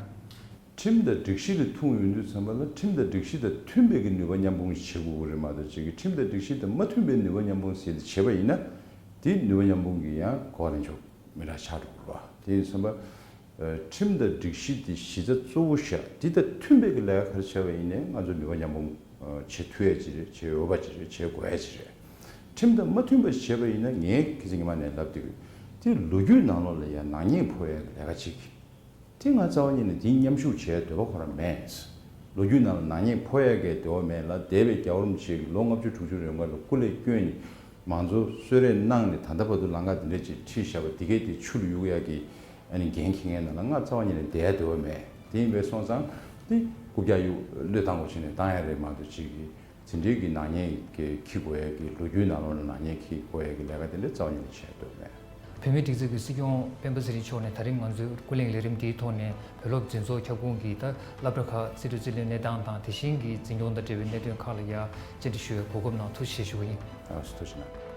ཁྲིམས་དང་སྒྲིག་གཞི་ལ་ཐུག་ཡོང་དུས་ཙམ་པ་ལ་ཁྲིམས་དང་སྒྲིག་གཞི་དང་མཐུན་པའི་གི་ནུས་པ་མཉམ་སྤུངས་བྱེད་དགོས་ཀྱི་རེད་མ་གཏོགས་ཅིག་གི་ཁྲིམས་དང་སྒྲིག་གཞི་དང་མ་མཐུན་པའི་ནུས་པ་མཉམ་སྤུངས་ཟེར་ཏེ་བྱས་པ་ཡིན་ན། དེ་ནུས་པ་མཉམ་སྤུངས་ཀྱི་ཡང་གོ་བ་ལེན་ཆོག་མི་འདྲ་ཆགས་འགྲོ་གི་རེད་པ། དེ་ཡིན་ཙམ་པ། ཁྲིམས་དང་སྒྲིག་གཞི་དེ་གཞི་རྩ་གཙོ་བོ་བཞག་དེ་དང་མཐུན་པའི་གི་ལས་ཀ་ག་རེ་བྱས་པ་ཡིན་ནའི་ང་ཚོ་ནུས་པ་མཉམ་སྤུངས་བྱེད་ཐུབ་ཡ་ཅིག་རེད། བྱེད་འོས་པ་ཅིག་རེད། བྱེད་དགོས་ཡ་ཅིག་རེད། ཁྲིམས་དང་མ་མཐུན་པ་ཞིག་བྱས་པ་ཡིན་ན་ངས་ཁ་སང་ཉི་མ་ནས་ལབ་བསྡད་ཀྱི་ཡོད། དེ་ལོ་རྒྱུས་ནང་ལོགས་ལ་ཡ་ནག་ཉེས་ཕོག་ཡ་གི་ལས་ཀ་ཅིག་དེ་ང་རྩ་བ་ཉིད་ནས་དེའི་མཉམ་ཞུགས་བྱས་འདོད་པ་ཁོ་རང་མེད། ལོ་རྒྱུས་ནང་ལ་ནག་ཉེས་ཕོག་ཡ་གི་འདོད་པ་མེད་ལ། འདས་པའི་རྒྱལ་བ་རིན་པོ་ཆེ་གིས་ལོ་ལྔ་བཅུ་དྲུག་ཅུ་རིང་ག་ལ་སྐུ་ལས་བསྐྱོན་ནས་མང་གཙོ་གསོལ་རས་གནང་ནས་ད་ལྟ་བར་དུ་ལམ་ཁ་འདི་འདྲ་ཅིག་ཁྲིད་བཞག་པ་འདི་གས་དེ་ཆུ་ལ་གཡུག་ཡ་གི་ཨ་ནི་འགན་འཁྱེར་མཁན་ནང་ལ་ང་རྩ་བ་ཉིད་ནས་བསྡད་ཡ་འདོད་པ་མེད། དེ་ཡིན་པས་སོང་ཙང་དེ་རྐུབ་བཀྱག་གཡུག་བློས་བཏང་དགོས་བྱས་ནས་བཏང་ཡ་རེད་མ་གཏོགས་ཅིག་གི་དེ་འདྲའི་གི་ནག་ཉེས་ཀྱི་འཁྱེར་དགོས་ཡ་གི་ལོ་རྒྱུས་ནང་ལོགས་ལ་ནག་ཉེས་འཁྱེར་དགོས་ཡ་གི་ལས་ཀ་དེ་འདྲ་རྩ་བ་ཉིད་ནས་བྱས་འདོད་མེད། བོད་མིའི་སྒྲིག་འཛུགས་ཀྱི་སྲིད་སྐྱོང་སྤེན་པ་ཚེ་རིང་མཆོག་ནས་ད་རིང་ང་ཚོའི་སྐུ་གླེང་ལས་རིམ་འདིའི་ཐོག་ནས་བོད་སློབ་འཛིན་ཚོགས་ཁྱབ་ཁོངས་ཀྱི་ད་སློབ་གྲྭ་ཁག་རྩིས་སྤྲོད་རྩིས་ལེན་གནས་སྟངས་དང་དེ་བཞིན་གྱི་འཛིན་སྐྱོང་དང་འབྲེལ་བའི་གནད་དོན་ཁག་ལ་ཡ་བཅར་འདྲི་ཞུ་བའི་གོ་སྐབས་གནང་། ཐུགས་རྗེ་ཆེ་ཞུ་བ་ཡིན། ཨ་ཐུགས་རྗེ་གནང་།